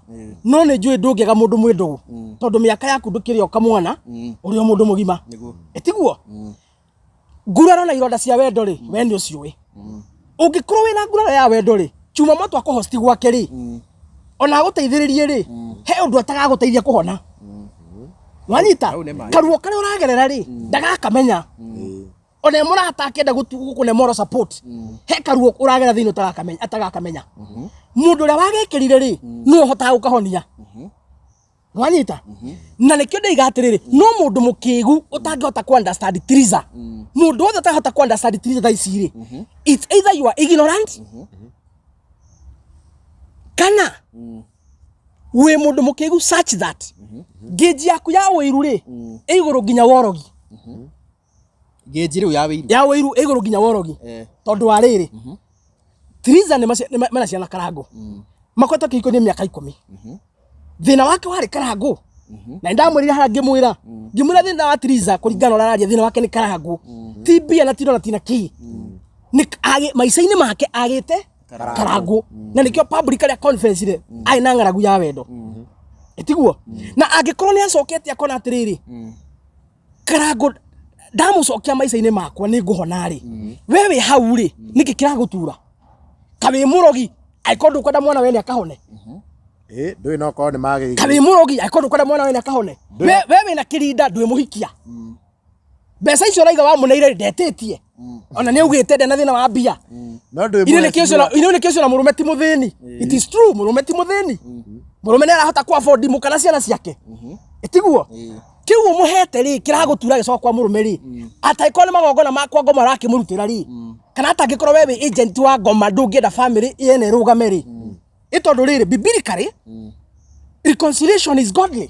S1: no nĩ njũĩ ndũngĩaga mũndũ mwĩ ndũgũ, tondũ mĩaka yaku ndũkĩrĩ o kamwana, ũrĩ o mũndũ mũgima.
S2: Nĩguo.
S1: Ĩtiguo? Nguraro na ironda cia wendo rĩ, we nĩ ũciũĩ. Ũngĩkorwo wĩna nguraro ya wendo rĩ, chuma moto akũhosti gwake rĩ, ona agũteithĩrĩrie rĩ, he ũndũ atagagũteithia kũhona. Wanyita?
S2: Hau nĩ ma.
S1: Karuo karĩa ũragerera rĩ, ndagakamenya. Ona mũrata akĩenda gũkũne moral support, he karuo ũragera thĩinĩ ũtagakamenya, atagakamenya. Mũndũ ũrĩa wagekĩrire rĩ, nĩwe ũhotaga gũkahonia. Wanyita? Na nĩkĩo ndĩiga atĩrĩrĩ, no mũndũ mũkĩgu ũtangĩhota ku understand Tiriza, mũndũ wothe ũtangĩhota ku understand Tiriza thaa ici rĩ, it's either you are ignorant kana wĩ mũndũ mũkĩgu such that ngĩnji yaku ya ũiru rĩ ĩ igũrũ nginya worogi.
S2: Ngĩnji rĩu ya wĩiru.
S1: Ya ũiru ĩ igũrũ nginya worogi. Tondũ wa rĩrĩ, Tiriza nĩ mena ciana Karangũ, makoretwo kĩhiko nĩ mĩaka 10. Thĩna wake warĩ Karangũ, na nĩndamwĩrire harĩa, ngĩmwĩra thĩna wa Tiriza kũringana na ũrĩa araria, thĩna wake nĩ Karangũ, ti mbia na tiro na tina kĩ, nĩ maica-inĩ make agĩte Karangũ, na nĩkĩo public arĩa conference rĩ arĩ na ng'aragu ya wendo. Ĩtiguo? Na angĩkorwo nĩ acokete akona atĩrĩrĩ, Karangũ ndamũcokia maica-inĩ makwa nĩ ngũhona rĩ, we wĩ hau rĩ, nĩkĩ kĩragũtura? Ka wĩ mũrogi angĩkorwo ndũkwenda mwana wene akahone?
S3: Ĩ, ndũĩ no korwo nĩ magĩigua.
S1: Ka wĩ mũrogi angĩkorwo ndũkwenda mwana wene akahone? We wĩna kĩrinda ndwĩ mũhikia. Mbeca icio ũraiga wamũneire ndetĩtie. Ona nĩ augĩte ndena thĩna wa mbia.
S3: No ndũĩ
S1: Inĩ nĩkĩo ũcio na-
S3: mheshimiwa-
S1: inĩ nĩkĩo ũcio na mũrũme ti mũthĩni. It is true mũrũme ti mũthĩni. Mũrũme nĩ arahota kũ afford mũka na ciana ciake. Ĩtiguo? Kĩu ũmũhete rĩ kĩragũtura gĩcoka kwa mũrũme rĩ. Atangĩkorwo nĩ magongona ma kwa ngoma ũrakĩmũrutĩra rĩ. Kana atangĩkorwo we wĩ agent wa ngoma ndũngĩenda family yene ĩrũgame rĩ. Ĩ tondũ rĩrĩ biblically reconciliation is godly.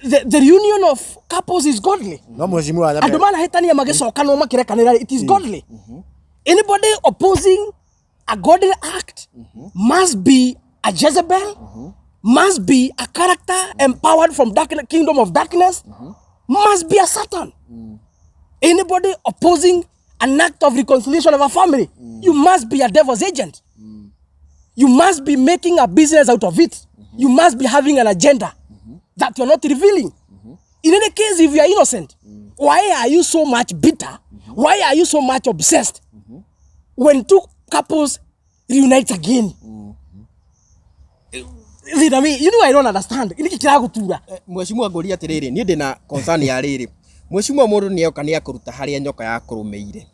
S1: The reunion of couples is godly.
S3: No mheshimiwa
S1: Andå
S3: Nyambe.
S1: manahĩtania magĩcokanwo makĩrekanĩra it is godly. Anybody opposing a godly act must be a Jezebel, must be a character empowered from dark, kingdom of darkness, must be a Satan. Anybody opposing an act of reconciliation of a family, you must be a devil's agent. You must be making a business out of it. You must be having an agenda that you're not revealing. In any case, if you are innocent, why are you so much bitter? Why are you so much obsessed when two couples reunite again? Thina wi- you know I don't understand. Nĩkĩ kĩragũtura?
S2: Mheshimiwa ngũria atĩrĩrĩ, niĩ ndĩna concern ya rĩrĩ. Mheshimiwa mũndũ nĩ oka nĩ akũruta harĩa nyoka yakũrũmĩire.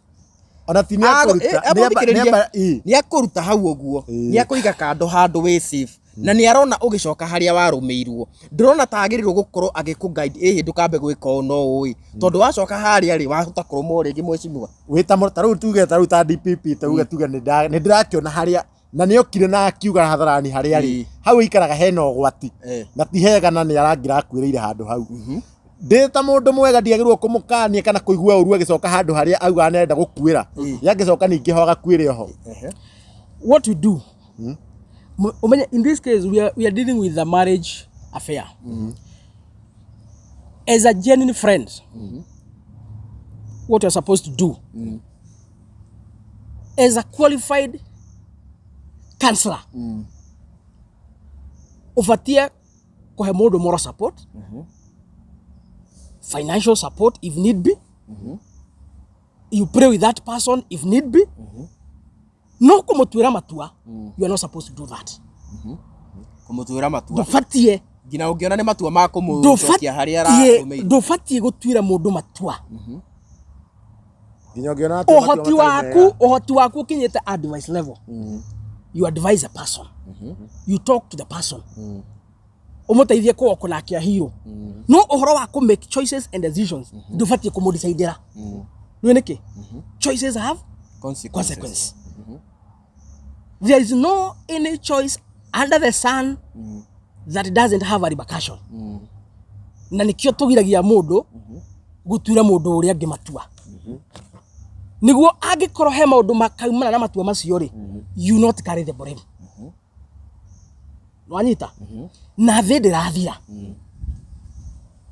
S3: Ona ti nĩ akũruta.
S2: Amba ũthikĩrĩrie.
S3: Ĩ.
S2: Nĩ akũruta hau ũguo, nĩ akũiga kando handũ wĩ safe na nĩ arona ũgĩcoka harĩa warũmĩirwo. Ndĩrona ta agĩrĩirwo gũkorwo agĩkũ guide ĩhĩ ndũkambe gwĩka ũũ no ũũ ĩ. Tondũ wacoka harĩa rĩ wahota kũrũmwo rĩngĩ mheshimiwa.
S3: Wĩ ta ta rĩu tuge ta rĩu ta DPP tuge nĩ ndĩrakĩona harĩa na nĩ okire na akiuga hadharani harĩa rĩ hau ikaraga hena ũgwati na ti hega na nĩ arangira akuĩrĩire handũ hau. Ndĩ ta mũndũ mwega ndiagĩrĩirwo kũmũkania kana kũigua ũru agĩcoka handũ harĩa auga nĩarenda gũkuĩra. Yangĩcoka ningĩ ho agakuĩre oho.
S1: What we do, umenye, in this case we are dealing with a marriage affair. As a genuine friend, what you're supposed to do as a qualified counselor, ubatie kuhe mundu moral support, financial support if need be. You pray with that person if need be. No kumutuira matua, you are not supposed to do that.
S2: Kũmũtuĩra matua.
S1: Ndubatie.
S2: Nginya ũngĩona nĩ matua ma kũmũcokia harĩa ararũmĩirwo.
S1: Ndubatie gutuira mundu matua.
S3: Nginya ũngĩona atĩ matua
S1: Uhoti
S3: matarĩ
S1: waku
S3: mega.
S1: Uhoti waku ukinyite advice level, you advise a person, you talk to the person, umuteithie kuwoko nake ahiro. No uhoro wa ku make choices and decisions ndubatie kumudecidera. Nĩ nĩkĩ? Choices have
S2: Consequences.
S1: Consequence. There is no any choice under the sun that doesn't have a repercussion. Na nikio tugiragia mundu gutuira mundu uria angi matua niguo angikorwo he maundu makaumana na matua macio ri, you not carry the blame. Nwanyita na thĩ ndĩrathira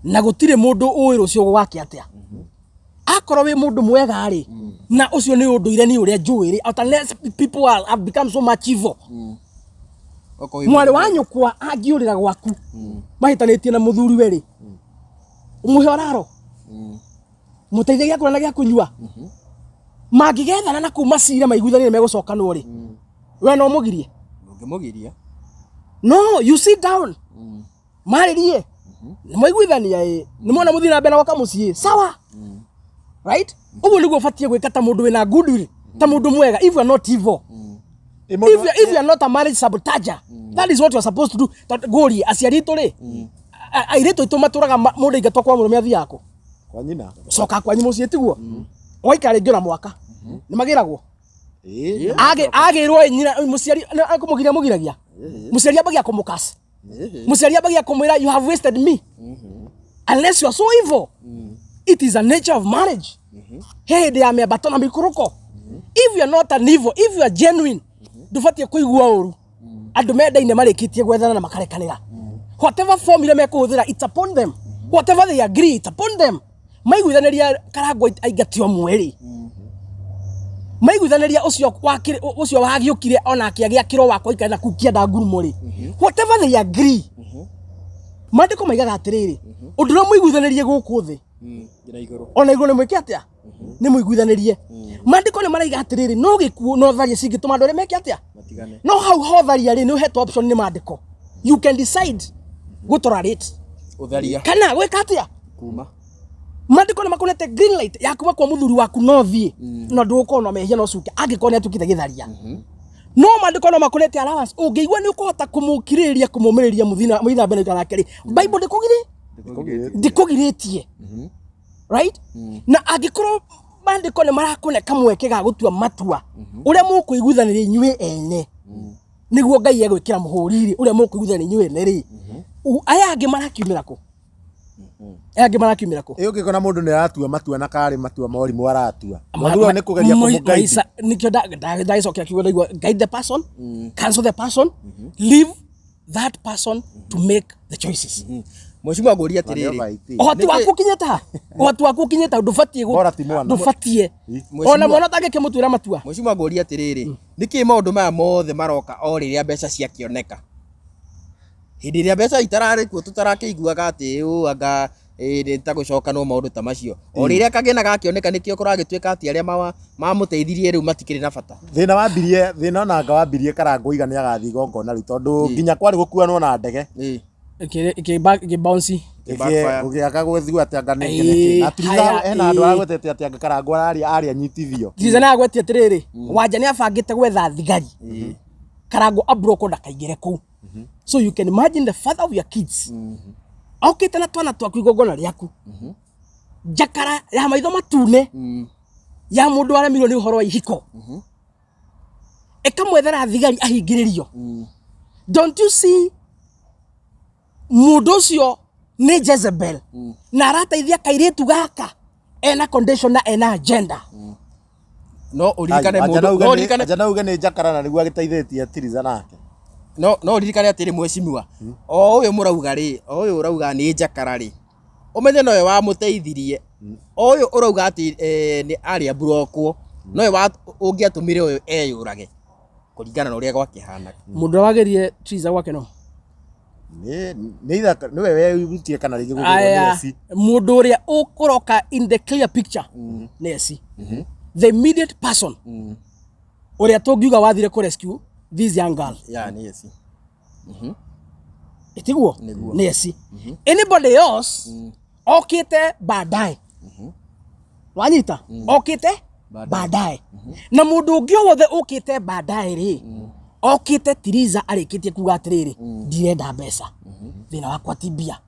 S1: na gũtirĩ mũndũ ũĩ rũciũ gwake atĩa. Akorwo wĩ mũndũ mwega rĩ, na ũcio nĩ ũndũire nĩ ũrĩa njũĩ rĩ, out unless people have become so much evil.
S2: Okorwo wĩ
S1: Mwarĩ
S2: mũndũ
S1: wa nyũkwa angĩũrĩra gwaku mahĩtanĩtie na mũthuri we rĩ, ũmũhe ũraro, mũteithie gĩa kũrĩa na gĩa kũnyua. Mangĩgethana na kuma cira maiguithanie megũcokanwo rĩ, we no mũgirie?
S2: Ndũngĩmũgiria.
S1: No, you sit down, marĩrie, nĩ mwaiguithania ĩ, nĩ mwona mũthiĩ na mbere na gwaka mũciĩ, sawa, right? Ũguo nĩguo ũbatiĩ gwĩka ta mũndũ wĩna goodwill, ta mũndũ mwega, if you are not evil.
S3: Ĩ, mũndũ-
S1: If you are not a marriage sabotager, that is what you are supposed to do. Tondũ ngũrie aciari aitũ rĩ, airĩtu aitũ matũraga mũndũ aingatwo kwa mũrũme athiaga kũ?
S3: Kwa nyina.
S1: Coka kwanyu mũciĩ, tiguo? Ũgaikara rĩngĩ ona mwaka nĩ magĩragwo.
S3: Ĩ,
S1: Agĩrwo ĩ, nyina mũciari kũmũgiria mũgiragia mũciari ambagia kũmũkasi, mũciari ambagia kũmwĩra, "You have wasted me," unless you are so evil. It is a nature of marriage. He hĩndĩ ya mĩambato na mĩikũrũko. If you are not an evil, if you are genuine, ndũbatiĩ kũigua ũru andũ mendaine marĩkĩtie gwethana na makarekanĩra. Whatever form iria mekũhũthĩra, it's upon them. Whatever they agree, it's upon them. Maiguithanĩria Karangũ aingatio mweri. Maiguithanĩria ũcio ũcio wagĩũkire onake agĩakĩrwo wakwa ikare na kũu kĩanda ngurumo rĩ, whatever they agree, maandĩko maigaga atĩrĩrĩ, ũndũ ũrĩa mũiguithanĩrie gũkũ thĩ,
S2: Nginya igũrũ.
S1: Ona igũrũ nĩ mwĩke atĩa? Nĩ mũiguithanĩrie. Maandĩko nĩ maraiga atĩrĩrĩ, no gĩkuũ no tharia cingĩtũma andũ arĩa meke atĩa?
S2: Matigane.
S1: No hau hotharia rĩ, nĩ ũhetwo option nĩ maandĩko, you can decide gũtolerate
S2: Ũtharia.
S1: kana gwĩka atĩa?
S2: Kuma.
S1: Maandĩko nĩ makũnete green light ya kuma kwa mũthuri waku, no thiĩ no ndũgũkorwo na mehia, no cuke angĩkorwo nĩ atuĩkĩte gĩtharia. No maandĩko no makũnete allowance, ũngĩigua nĩ ũkũhota kũmũkirĩrĩria, kũmũmĩrĩria, mũthiĩ na mbere na nake rĩ, Bible ndĩkũgirĩtie, right? Na angĩkorwo maandĩko nĩ marakũne kamweke ga gũtua matua ũrĩa mũkũiguithanĩria inyuĩ ene, nĩguo Ngai egwĩkĩra mũhũri rĩ, ũrĩa mũkũiguithanĩria inyuĩ ene rĩ, aya angĩ marakiumĩra kũ? Aya angĩ marakiumĩra kũ?
S3: Ĩ ũngĩkona mũndũ nĩ aratua matua na karĩ matua ma ũrimũ aratua, mwagĩrĩirwo nĩ kũgeria kũmũguide.
S1: Nĩkĩo ndagĩcokera kiugo ndaigua guide the person, cancel the person, leave that person to make the choices.
S2: Mheshimiwa, ngũria
S3: Na nĩo
S2: atĩrĩrĩ.
S3: vaiti.
S1: Ũhoti waku ũkinyĩte ha? Ũhoti waku ũkinyĩte ha? Ndũbatiĩ
S3: Bora ti mwana.
S1: Ndũbatiĩ
S2: Mheshimiwa-
S1: ona mwana ũtangĩkĩmũtuĩra matua.
S2: Mheshimiwa, ngũria atĩrĩrĩ, nĩkĩ maũndũ maya mothe maroka o rĩrĩa mbeca ciakĩoneka? Hĩndĩ ĩrĩa mbeca itararĩ kuo tũtarakĩiguaga atĩ ũ anga nĩ ta gũcokanwo maũndũ ta macio. O rĩrĩa kagĩna gakĩoneka, nĩkĩo kũragĩtuĩka atĩ arĩa mamũteithirie rĩu matikĩrĩ na bata.
S3: Thĩna wambirie, thĩna onanga wambirie Karangũ iga nĩ agathiĩ igongona rĩu, tondũ nginya kwarĩ gũkuanwo na ndege.
S1: Ĩkĩbounce.
S2: Backfire.
S3: Gũgĩaka gũthigua atĩ anga nĩ na Tiriza.
S1: Haya,
S3: Hena andũ aragwetete atĩ anga Karangũ ararĩa arĩa anyitithio.
S1: Tiriza nĩ agwetie atĩrĩrĩ, Wanja nĩ abangĩte gwetha thigari Karangũ abroko ndakaingĩre kũu. So you can imagine the father of your kids okĩte na twana twaku igongona rĩaku, njakara ya maitho matune ya mũndũ waremirwo nĩ ũhoro wa ihiko, ĩkamwethera thigari ahingĩrĩrio. Don't you see mũndũ ũcio nĩ Jezebel na arateithia kairĩtu gaka ena condition na ena agenda?
S2: No ũririkane mũndũ, no ũririkane
S3: Anja no uge nĩ njakara na nĩguo agĩteithĩtie Tiriza nake.
S2: No ũririkane atĩrĩ, mheshimiwa, o ũyũ mũrauga rĩ, o ũyũ ũrauga nĩ njakara rĩ, ũmenye nowe wamũteithirie. O ũyũ ũrauga atĩ nĩ arĩa mburokwo, nowe ũngĩatũmire ũyũ eyũrage kũringana na ũrĩa gwakĩhanaga.
S1: Mũndũ ũrĩa wagerie Triza gwake no
S3: Nĩ either nĩwe werutie kana rĩngĩ gũgĩrwo nĩ
S1: Aya,
S3: eci.
S1: Mũndũ ũrĩa ũkũroka in the clear picture nĩ eci, the immediate person ũrĩa tũngiuga wathire kũ rescue this young girl.
S2: Ya, nĩ eci.
S1: Ĩtiguo?
S2: Nĩguo.
S1: Nĩ eci. Anybody else okĩte baadaye, wanyita, okĩte baadaye, na mũndũ ũngĩ o wothe ũkĩte baadaye rĩ, okĩte Tiriza arĩkĩtie kuga atĩrĩrĩ, ndirenda mbeca, thĩna wakwa ti mbia,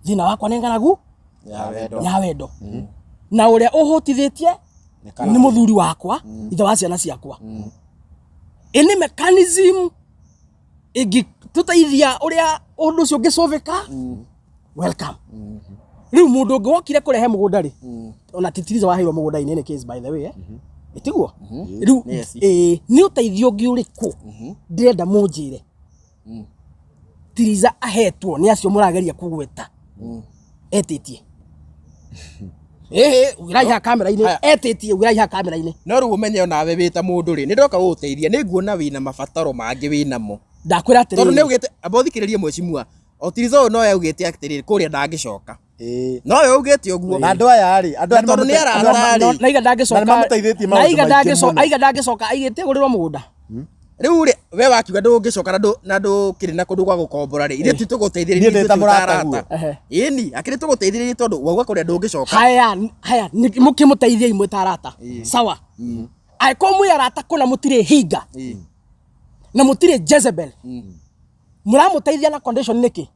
S1: thĩna wakwa nĩ ng'aragu
S2: Ya wendo.
S1: Ya wendo, na ũrĩa ũhũtithĩtie nĩ mũthuri wakwa, ithe wa ciana ciakwa. Ĩnĩ mechanism ĩngĩtũteithia ũrĩa ũndũ ũcio ũngĩcũvĩka, welcome. Rĩu mũndũ ũngĩ wokire kũrehe mũgũnda rĩ, ona ti Tiriza waheirwo mũgũnda in any case, by the way, eh? Ĩtiguo rĩu?
S2: Yes.
S1: Ĩĩ, nĩ ũteithio ũngĩ ũrĩkũ ndĩrenda mũnjĩre Tiriza ahetwo nĩ acio mũrageria kũgweta etĩtie? Ĩhĩ, ugĩraiha kamera-inĩ.
S2: Haya.
S1: Etĩtie, ugĩraiha kamera-inĩ.
S2: No rĩu ũmenye onawe wĩ ta mũndũ rĩ, nĩ ndoka gũgũteithia, nĩ nguona wĩna mabataro mangĩ wĩnamo.
S1: Ndakwĩra
S2: Tondũ nĩ
S1: atĩrĩrĩ,
S2: augĩte, amba ũthikĩrĩrie mheshimiwa, o Tiriza ũyũ nowe augĩte atĩrĩrĩ, kũrĩa ndangĩcoka.
S3: Ĩĩ.
S2: Nowe augĩte ũguo.
S3: Na andũ aya rĩ, andũ aya
S2: Na tondũ nĩ arata rĩ.
S1: Na iga ndangĩcoka.
S3: Na nĩmamũteithĩtie
S1: Na
S3: maũndũ
S1: iga
S3: maingĩ
S1: ndangĩcoka.
S3: mũno.
S1: Aiga ndangĩcoka, aigĩte gũrĩrwo mũgũnda.
S2: Rĩu rĩ, we wakiuga ndũngĩcoka na ndũkĩrĩ na kũndũ gwa gũkombora rĩ, ithuĩ ti tũgũteithĩrĩria.
S3: Niĩ ndĩ ta
S2: Ithuĩ twĩ
S3: mũrata
S2: arata.
S3: guo.
S1: Ehe.
S2: Ĩni akĩrĩ tũgũteithĩrĩria tondũ wauga kũrĩa ndũngĩcoka.
S1: Haya haya, mũkĩmũteithiei mwĩ ta arata, sawa. Angĩkorwo mwĩ arata kũna, mũtirĩ hinga na mũtirĩ Jezebel, mũramũteithia na condition nĩkĩ?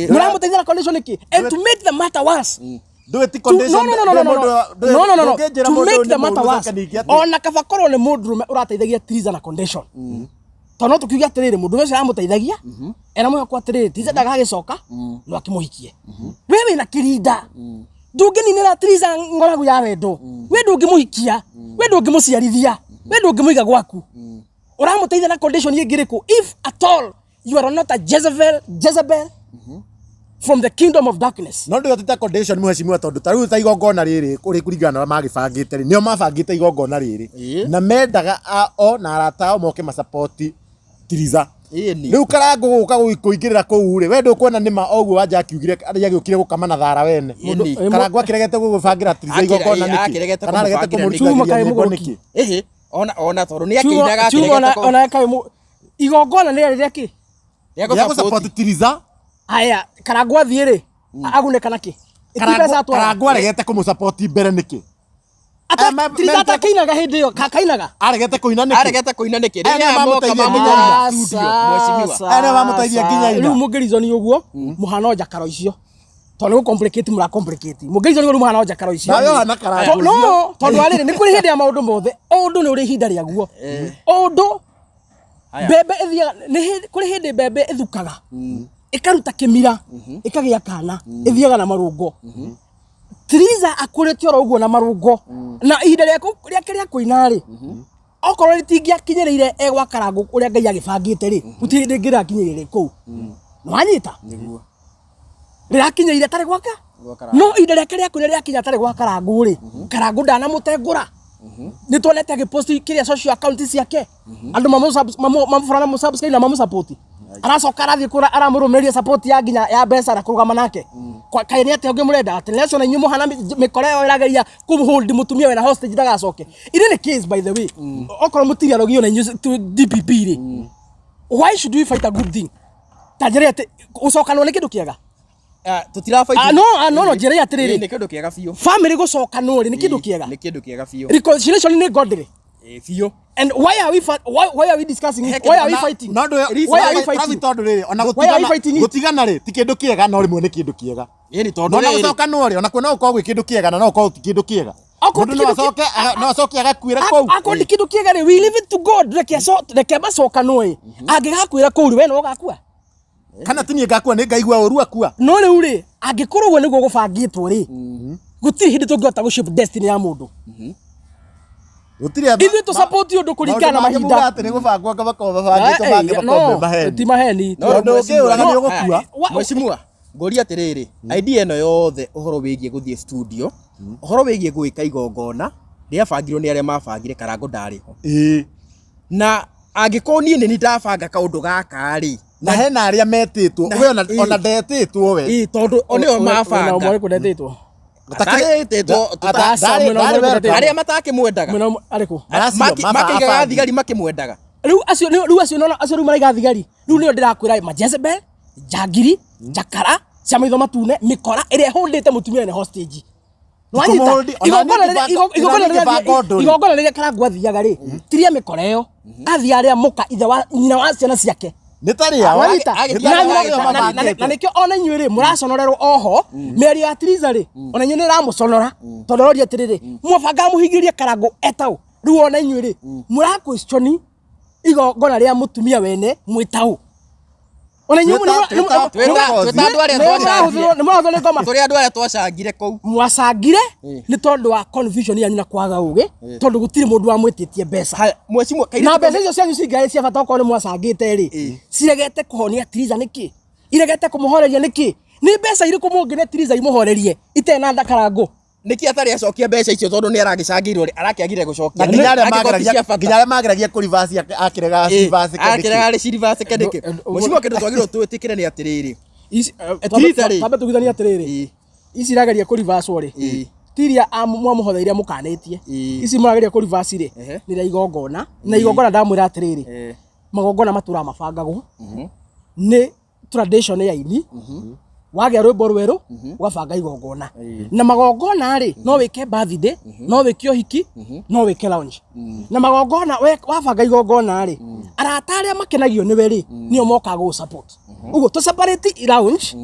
S1: Mũramũteithia na condition nĩkĩ? And to make the matter worse,
S3: Ndũĩ ti
S1: to,
S3: condition.
S1: no, no, no, no, no, no, no, no, no, no.
S3: Ndũngĩnjĩra
S1: To
S3: mũndũ
S1: make
S3: ũyũ
S1: the
S3: nĩ
S1: matter
S3: mũũru
S1: worse,
S3: coke ningĩ atĩ-
S1: ona kaba korwo nĩ mũndũrũme ũrateithagia Triza na condition, tondũ no tũkiuge atĩrĩrĩ, mũndũrũme ũcio aramũteithagia ena mwĩhoko atĩrĩrĩ, Triza ndagagĩcoka, no akĩmũhikie. We wĩna kĩrinda, ndũngĩninĩra Triza ng'aragu ya wendo. We ndũngĩmũhikia, we ndũngĩmũciarithia, we ndũngĩmũiga gwaku. Ũramũteithia na condition ĩngĩ ĩrĩkũ if at all you are not a Jezebel? Jezebel. From the kingdom of darkness.
S3: No ndå ta condition, mheshimiwa, tondå ta rä u ta igongona rä rä kå rä kũringana na ũrĩa magĩbangĩte rĩ, nĩo mabangĩte igongona rĩrĩ na mendaga o na arata ao moke macapoti Tiriza.
S2: Ĩni.
S3: Rĩu Karangũ gũka kũingĩrĩra kũu rĩ, we ndũkuona nĩma oguo wanja akiugire arĩa agĩũkire gũkama na thara wene.
S2: Ĩni.
S3: Karangũ akĩregete gũgũbangĩra Tiriza igongona nĩkĩ?
S2: Akĩregete
S3: Kana aregete
S2: kũmũbangĩra nĩkĩ?
S1: Chuma
S3: kũmũrutithĩria
S1: kaĩ
S3: nyĩmbo
S1: mũgũrũki.
S3: nĩkĩ?
S2: Ĩhĩ, ona tondũ nĩ
S1: Chuma
S2: akĩinaga
S1: chuma ona
S2: akĩregete
S1: ona kaĩ igongona nĩ rĩrĩa kĩ
S2: rĩa
S3: Rĩa
S2: gũ-support.
S3: gũ-support Tiriza.
S1: Aya, Karangũ athiĩ rĩ, agunĩka nakĩ? Ti mbeca atwara.
S3: Karangũ aregete kũmũ-support mbere nĩkĩ? Aya,
S1: Tiriza atakainaga hĩndĩ ĩyo, kainaga.
S3: Aregete kũina nĩkĩ?
S2: Aregete kũina nĩkĩ?
S3: Aya
S2: Rĩrĩa
S3: nĩo
S2: moka
S3: mamũteithia
S2: mamũnyita
S3: nginya
S2: studio, mheshimiwa.
S3: Aya nĩo mamũteithia nginya ina.
S1: Rĩu mũngĩrizoni ũguo mũhana o njakaro icio, tondũ nĩ gũ-complicate mũra complicate, mũngĩrizoni ũguo rĩu mũhana o njakaro icio.
S3: Nawe ũhana Karangũ
S1: No, tondũ arĩrĩ nĩ kũrĩ hĩndĩ ya maũndũ mothe, o ũndũ nĩ ũrĩ ihinda rĩaguo, o ũndũ. Mbembe ĩthiaga nĩ kũrĩ hĩndĩ mbembe ĩthukaga, ĩkaruta kĩmira, ĩkagĩa kana, ĩthiaga na marũngo. Tiriza akũrĩte oro ũguo na marũngo, na ihinda rĩake rĩa kũina rĩ, okorwo rĩtingĩakinyĩrĩire egwa Karangũ ũrĩa Ngai agĩbangĩte rĩ, gũtirĩ hĩndĩ ĩngĩrakinyĩrĩire kũu. Nĩwanyita?
S2: Nĩguo.
S1: Rĩrakinyĩire atarĩ gwaka.
S2: Gwa Karangũ.
S1: No ihinda rĩake rĩa kũina rĩakinya atarĩ gwa Karangũ rĩ, Karangũ ndanamũtengũra. Nĩ tuonete agĩpost kĩrĩa social account ciake, andũ mamũbũra na mũsubscribe na mamũsupport. Aracoka arathiĩ kũra aramũrũmĩrĩria support ya nginya ya mbeca na kũrũgama nake. Kaĩ nĩ atĩa ũngĩ mũrenda? Atĩ nĩ na inyuĩ mũhana mĩkora ĩyo ĩrageria kũhold mũtumia wena hostage ndagacoke. In any case, by the way, okorwo mũtiri arogio na inyuĩ DPP rĩ, why should we fight a good thing? Ta njĩra atĩ gũcokanwo nĩ kĩndũ kĩega?
S2: Ah, tũtirabaiti.
S1: Ah, no, ah, no, no, njĩra atĩrĩrĩ.
S2: Nĩ kĩndũ kĩega biũ.
S1: Family gũcokanwo rĩ, nĩ kĩndũ kĩega?
S2: Nĩ kĩndũ kĩega biũ.
S1: Reconciliation nĩ godly.
S2: Ĩ, biũ.
S1: And why are we why are we discussing it? Why are we fighting?
S3: No ndå
S1: Why are we fighting?
S3: tondå rä rä ona
S1: Why are we fighting it?
S3: gå tigana rä ti kä ndå kä ega, no rä mwe nä kä ndå kä ega.
S2: Ĩni tondũ
S3: No na
S2: rĩrĩ,
S3: gå cokanwo rä, ona kuo no gå korwo gwä kä ndå kä ega na no gå korwo ti kä ndå kä ega.
S1: Okorwo
S3: Mũndũ
S1: ti
S3: no
S1: kĩndũ
S3: acoke no acoke agakuĩra kũu.
S1: Akorwo ti kĩndũ kĩega rĩ, we leave it to God. Reke macokanwo ĩ. Angĩgakuĩra kũu rĩ, we no ũgakua.
S3: Kana ti niĩ ngakua, nĩ ngaigua ũru akua.
S1: No rĩu rĩ, angĩkorwo ũguo nĩguo gũbangĩtwo rĩ, gũtirĩ hĩndĩ tũngĩhota gũ shape destiny ya mũndũ.
S3: Gũtirĩ
S1: Ithuĩ tũ support ũndũ kũringana na mahinda.
S3: Atĩ nĩ gũbangwo anga makorwo mabangĩtwo, mangĩ
S1: Eh,
S3: makorwo me
S1: no,
S3: maheni.
S1: ti maheni.
S2: No,
S3: Tondũ
S2: mheshimiwa,
S3: ũngĩũraga nĩ
S2: no,
S3: ũgũkua.
S2: haya, mheshimiwa, ngũria atĩrĩrĩ, idea ĩno yothe, ũhoro wĩgiĩ gũthiĩ studio, ũhoro wĩgiĩ gwĩka igongona rĩabangirwo nĩ arĩa mabangire, Karangũ ndarĩ ho. Na angĩkorwo niĩ nĩ niĩ ndabanga kaũndũ gaka rĩ,
S3: Na hena arĩa metĩtwo, we ona ona ndetĩtwo we.
S2: Ĩ, tondũ o nĩo mabanga.
S1: Ũmwe ũrĩkũ ndetĩtwo?
S2: Atatĩtwo.
S1: Mwena ũmwe ũrĩkũ?
S2: Arĩa matakĩmwendaga.
S1: Mwena ũmwe arĩkũ?
S3: Aracio,
S2: Makĩigaga
S3: abangi.
S2: thigari makĩmwendaga.
S1: Rĩu acio rĩu acio nona acio rĩu maraiga thigari rĩu nĩo ndĩrakwĩra, ma Jezebel, njangiri, njakara cia maitho matune, mĩkora ĩrĩa ĩhũndĩte mũtumia wene hostage. Nĩwanyita?
S3: Kũmũhold- ona
S1: Igongona
S3: niĩ
S1: rĩrĩa-
S3: ngĩbanga-
S1: igongona
S3: ona niĩ
S1: rĩrĩa
S3: ngĩbanga ũndũ rĩ.
S1: Igongona rĩrĩa Karangũ athiaga rĩ, tiria mĩkora ĩyo athiaga rĩa mũka ithe wa nyina wa ciana ciake.
S3: Nĩ tarĩ ao.
S1: Wanyita?
S2: Agĩthiĩ
S1: Na- na-
S2: agĩthiĩ
S1: na nĩkĩo ona inyuĩ rĩ mũraconorerwo oho mĩario ya Tiriza rĩ, ona inyuĩ nĩ ĩramũconora, tondũ aroria atĩrĩrĩ, mwabanga mũhingĩrie Karangũ etaũ? Rĩu ona inyuĩ rĩ mũra question igongona rĩa mũtumia wene mwĩtaũ, ona inyuĩ
S2: Twĩta andũ arĩa twacangire.
S1: nĩ mũrahũthĩrwo nĩ ngoma.
S2: Tũrĩ andũ arĩa twacangire kũu.
S1: Mwacangire nĩ tondũ wa confusion yanyu na kwaga ũgĩ, tondũ gũtirĩ mũndũ wamwĩtĩtie mbeca.
S2: Haya, mheshimiwa, kairĩtu
S1: Na mbeca icio cianyu cingĩarĩ cia bata, okorwo nĩ mwacangĩte rĩ, ciregete kũhonia Tiriza nĩkĩ? Iregete kũmũhoreria nĩkĩ? Nĩ mbeca irĩkũ mũngĩne Tiriza imũhorerie itarĩ na Karangũ?
S2: Nĩkĩ atarĩ acokia mbeca icio? Tondũ nĩ aragĩcangĩirwo rĩ, arakĩagire gũcokia
S3: Na nginya arĩa
S2: Angĩkorwo ti
S3: mageragia
S2: cia bata.
S3: nginya arĩa mageragia kũ reverse akĩrega reverse.
S2: Akĩrega reverse nĩkĩ? Mheshimiwa, kĩndũ twagĩrĩirwo twĩtĩkĩre nĩ atĩrĩrĩ, Tiriza rĩ.
S1: Twambe tugithanie atĩrĩrĩ, ici irageria kũ reverse rĩ, tiria mwamũhotheire mũkanĩtie. Ici mũrageria kũ reverse rĩ, nĩ rĩa igongona, na igongona ndamwĩra atĩrĩrĩ, magongona matũraga mabangagwo nĩ tradition ya ini. Wagĩa rwĩmbo rwerũ, ũgabanga igongona, na magongona rĩ, no wĩke birthday, no wĩke ũhiki, no wĩke launch. Na magongona wabanga igongona rĩ, arata arĩa makenagio nĩwe rĩ, nĩo mokaga gũ support. Ũguo tũ separate launch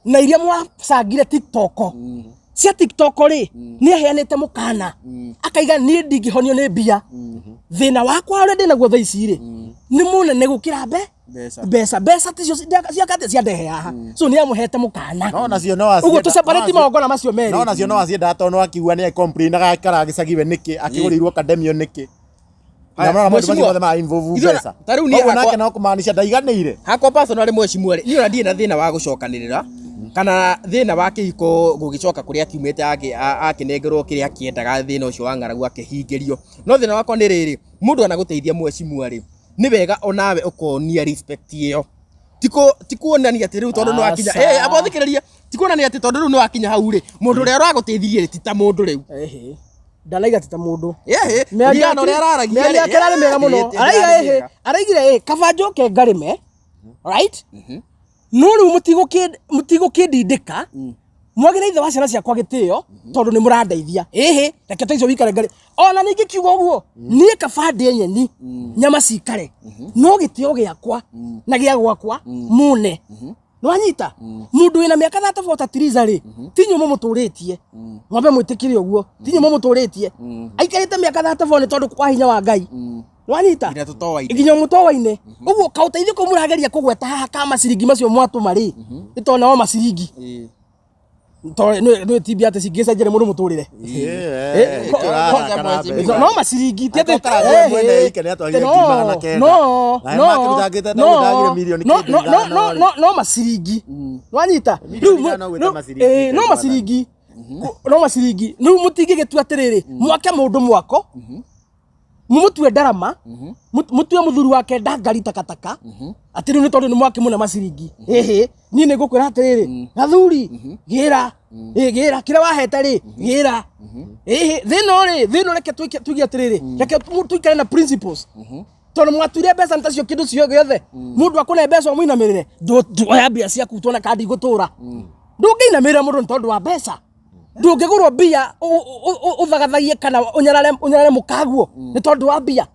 S1: na iria mwacangire TikTok cia TikTok rĩ, nĩ aheanĩte mũkana akaiga, niĩ ndingĩhonio nĩ mbia, thĩna wakwa ũrĩa ndĩnaguo thaa ici rĩ nĩ mũnene gũkĩra mbe
S2: Mbeca.
S1: Mbeca ticio ciakate ciandehe haha, so nĩ amũhete mũkana.
S3: No nacio no
S1: Ũguo tũ separate magongona macio merĩ.
S3: No nacio no aciendaga, tondũ no akiuga nĩ complain agakara gĩcagi we nĩkĩ akĩgũrĩirwo kademio nĩkĩ, na
S2: Haya,
S3: mona maũndũ macio
S2: mheshimiwa,
S3: mothe ma involve
S2: ithuĩ
S3: mbeca.
S2: ta rĩu niĩ
S3: Koguo
S2: hakwa-
S3: nake no kũmaanisha ndaiganĩire.
S2: Hakwa personally, mheshimiwa rĩ, niĩ ona ndirĩ na thĩna wa gũcokanĩrĩra. Kana thĩna wa kĩhiko gũgĩcoka kũrĩa kiumĩte akĩnengerwo kĩrĩa akĩendaga, thĩna ũcio wa ng'aragu akĩhingĩrio. No thĩna wakwa nĩ rĩrĩ, mũndũ anagũteithia mheshimiwa rĩ, nĩ wega onawe ũkonia respect ĩyo. Ti kuonania atĩ rĩu tondũ nĩ wakinya,
S1: Aca.
S2: amba ũthikĩrĩrie, ti kuonania atĩ tondũ rĩu nĩ wakinya hau rĩ, mũndũ ũrĩa ũragũteithirie rĩ ti ta mũndũ rĩu.
S1: Ehe. Ndanaiga ti ta mũndũ.
S2: Ĩhĩ,
S1: Mĩario
S2: ririkana ũrĩa araragia
S1: mĩario
S2: rĩ,
S1: yake ĩrarĩ mĩega mũno. Araiga
S2: ĩrarĩ
S1: ĩhĩ,
S2: mĩega.
S1: araigire ĩ, kaba njoke ngarĩme, right? No rĩu mũtigũkĩndindĩka, mwagĩre ithe wa ciana ciakwa gĩtĩo tondũ nĩ mũrandeithia. Ĩhĩ, reke ta icio wikare ngarĩ. Ona ningĩ kiugo ũguo, niĩ kaba ndĩe nyeni, nyama cikare, no gĩtĩo gĩakwa na gĩa gwakwa mune. Nĩwanyita? Mũndũ wĩna mĩaka 34 ta Tiriza rĩ, ti inyuĩ mũmũtũrĩtie. Mwambe mwĩtĩkĩre ũguo, ti inyuĩ mũmũtũrĩtie. Aikarĩte mĩaka 34 nĩ tondũ kwa hinya wa Ngai. Nĩwanyita?
S2: Nginya tũtoaine.
S1: Nginya mũtoaine. Ũguo kaũteithio kau mũrageria kũgweta haha ka maciringi macio mwatũma rĩ, nĩ tondũ nao maciringi. Tondũ nĩ tibia atĩ cingĩcenjeria mũndũ mũtũrĩre. No maciringi ti atĩ
S3: Karangũ mwene ike nĩ atwarire 900,000.
S1: no
S3: Na
S1: no
S3: makĩrutangĩte
S1: no
S3: tondũ ndagire mirioni
S1: no
S3: kĩndũ
S1: no no
S3: ithano
S1: no
S3: rĩ.
S1: no no maciringi nwanyita
S3: Mirioni
S1: rĩu
S3: ithano gwĩta maciringi
S1: no
S3: kĩndũ
S1: maciringi no maciringi rĩu mũtingĩgĩtua atĩrĩrĩ mwake mũndũ mwako mũmũtue ndarama, mũtue mũthuri wake ndangari takataka atĩ rĩu nĩ tondũ nĩ mwake mũna maciringi. Ĩhĩ, niĩ nĩ ngũkwĩra atĩrĩrĩ, gathuri gĩra, ĩ gĩra kĩrĩa wahete rĩ, gĩra. Ĩhĩ, thĩna rĩ, thĩna reke tuige atĩrĩrĩ, reke tuikare na principles tondũ mwatuire mbeca nĩ tacio kĩndũ cio gĩothe. Mũndũ akũne mbeca ũmũinamĩrĩre, oya mbia ciaku tuone kandi igũtũra. Ndũngĩinamĩrĩra mũndũ nĩ tondũ wa mbeca. Ndũngĩgũrwo mbia ũthagathagie kana ũnyarare mũkaguo nĩ tondũ wa mbia.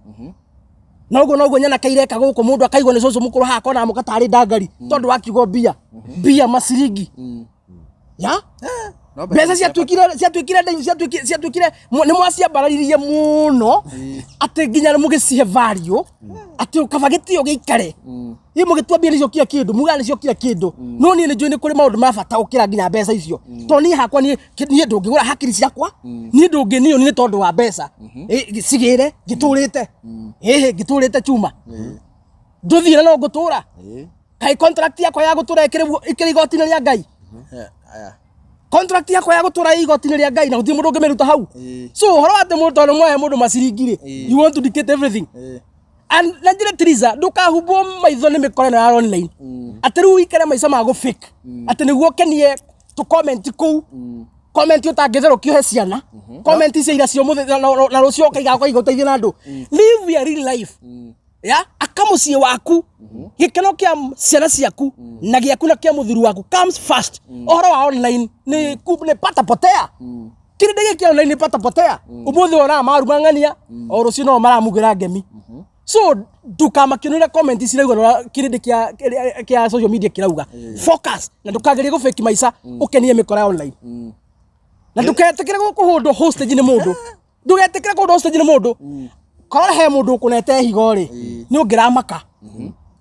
S1: Noguo noguo nyanake ireka gũkũ, mũndũ akaigua nĩ cũcũ mũkũrũ haha akona mũka tarĩ ndangari tondũ wa kiugo mbia, mbia maciringi. Ya?
S2: No
S1: Mbeca ciatuĩkire ciatuĩkire nĩ mwaciambararirie mũno atĩ nginya mũgĩcihe value atĩ kaba gĩtĩo gĩikare. Ĩ mũgĩtua mbia nĩcio kila kĩndũ, mugaga nĩcio kila kĩndũ. No niĩ nĩ njũĩ nĩ kũrĩ maũndũ ma bata gũkĩra nginya mbeca icio. Tondũ niĩ hakwa niĩ ndũngĩgũra hakiri ciakwa, niĩ ndũngĩnio nĩ tondũ wa mbeca. Ĩ, cigĩre ngĩtũrĩte. Ĩhĩ, ngĩtũrĩte chuma. Ndũthiĩ na no ngũtũra. Kaĩ contract yakwa ya gũtũra ĩkĩrĩ igoti-inĩ rĩa Ngai? Contract yakwa ya gũtũra ĩ igoti-inĩ rĩa Ngai na gũtirĩ mũndũ ũngĩmĩruta hau. So ũhoro wa atĩ mũndũ tondũ mwahe mũndũ maciringi rĩ, you want to dictate everything. And na njĩra Tiriza, ndũkahumbwo maitho nĩ mĩkora ĩno ya online. Atĩ rĩu ũikare maica ma gũ fake. Atĩ nĩguo ũkenie tũ comment kũu. Comment ũtangĩtherũkio he ciana. Comment cia ira cia ũmũthĩ na rũciũ ũkaiga ũkaiga ũteithie na andũ. Live your real life. Ya, aka mũciĩ waku. Gĩkeno kĩa ciana ciaku na gĩaku na kĩa mũthuri waku comes first. Ũhoro wa online nĩ nĩ pata potea. Kĩrĩndĩ gĩkĩ online nĩ pata potea. Ũmũthĩ wonaga maruma ng'ania, o rũciũ no maramugĩra ngemi. So ndũkamakĩnũre comment cirauga ũrĩa kĩrĩndĩ kĩa social media kĩrauga. Focus na ndũkagerie gũfake maica ũkenie mĩkora ya online. Na ndũgetĩkĩre kũhũndwo hostage nĩ mũndũ. Ndũgetĩkĩre kũhũndwo hostage nĩ mũndũ. Korwo he mũndũ ũkũnete higo rĩ, nĩ ũngĩramaka.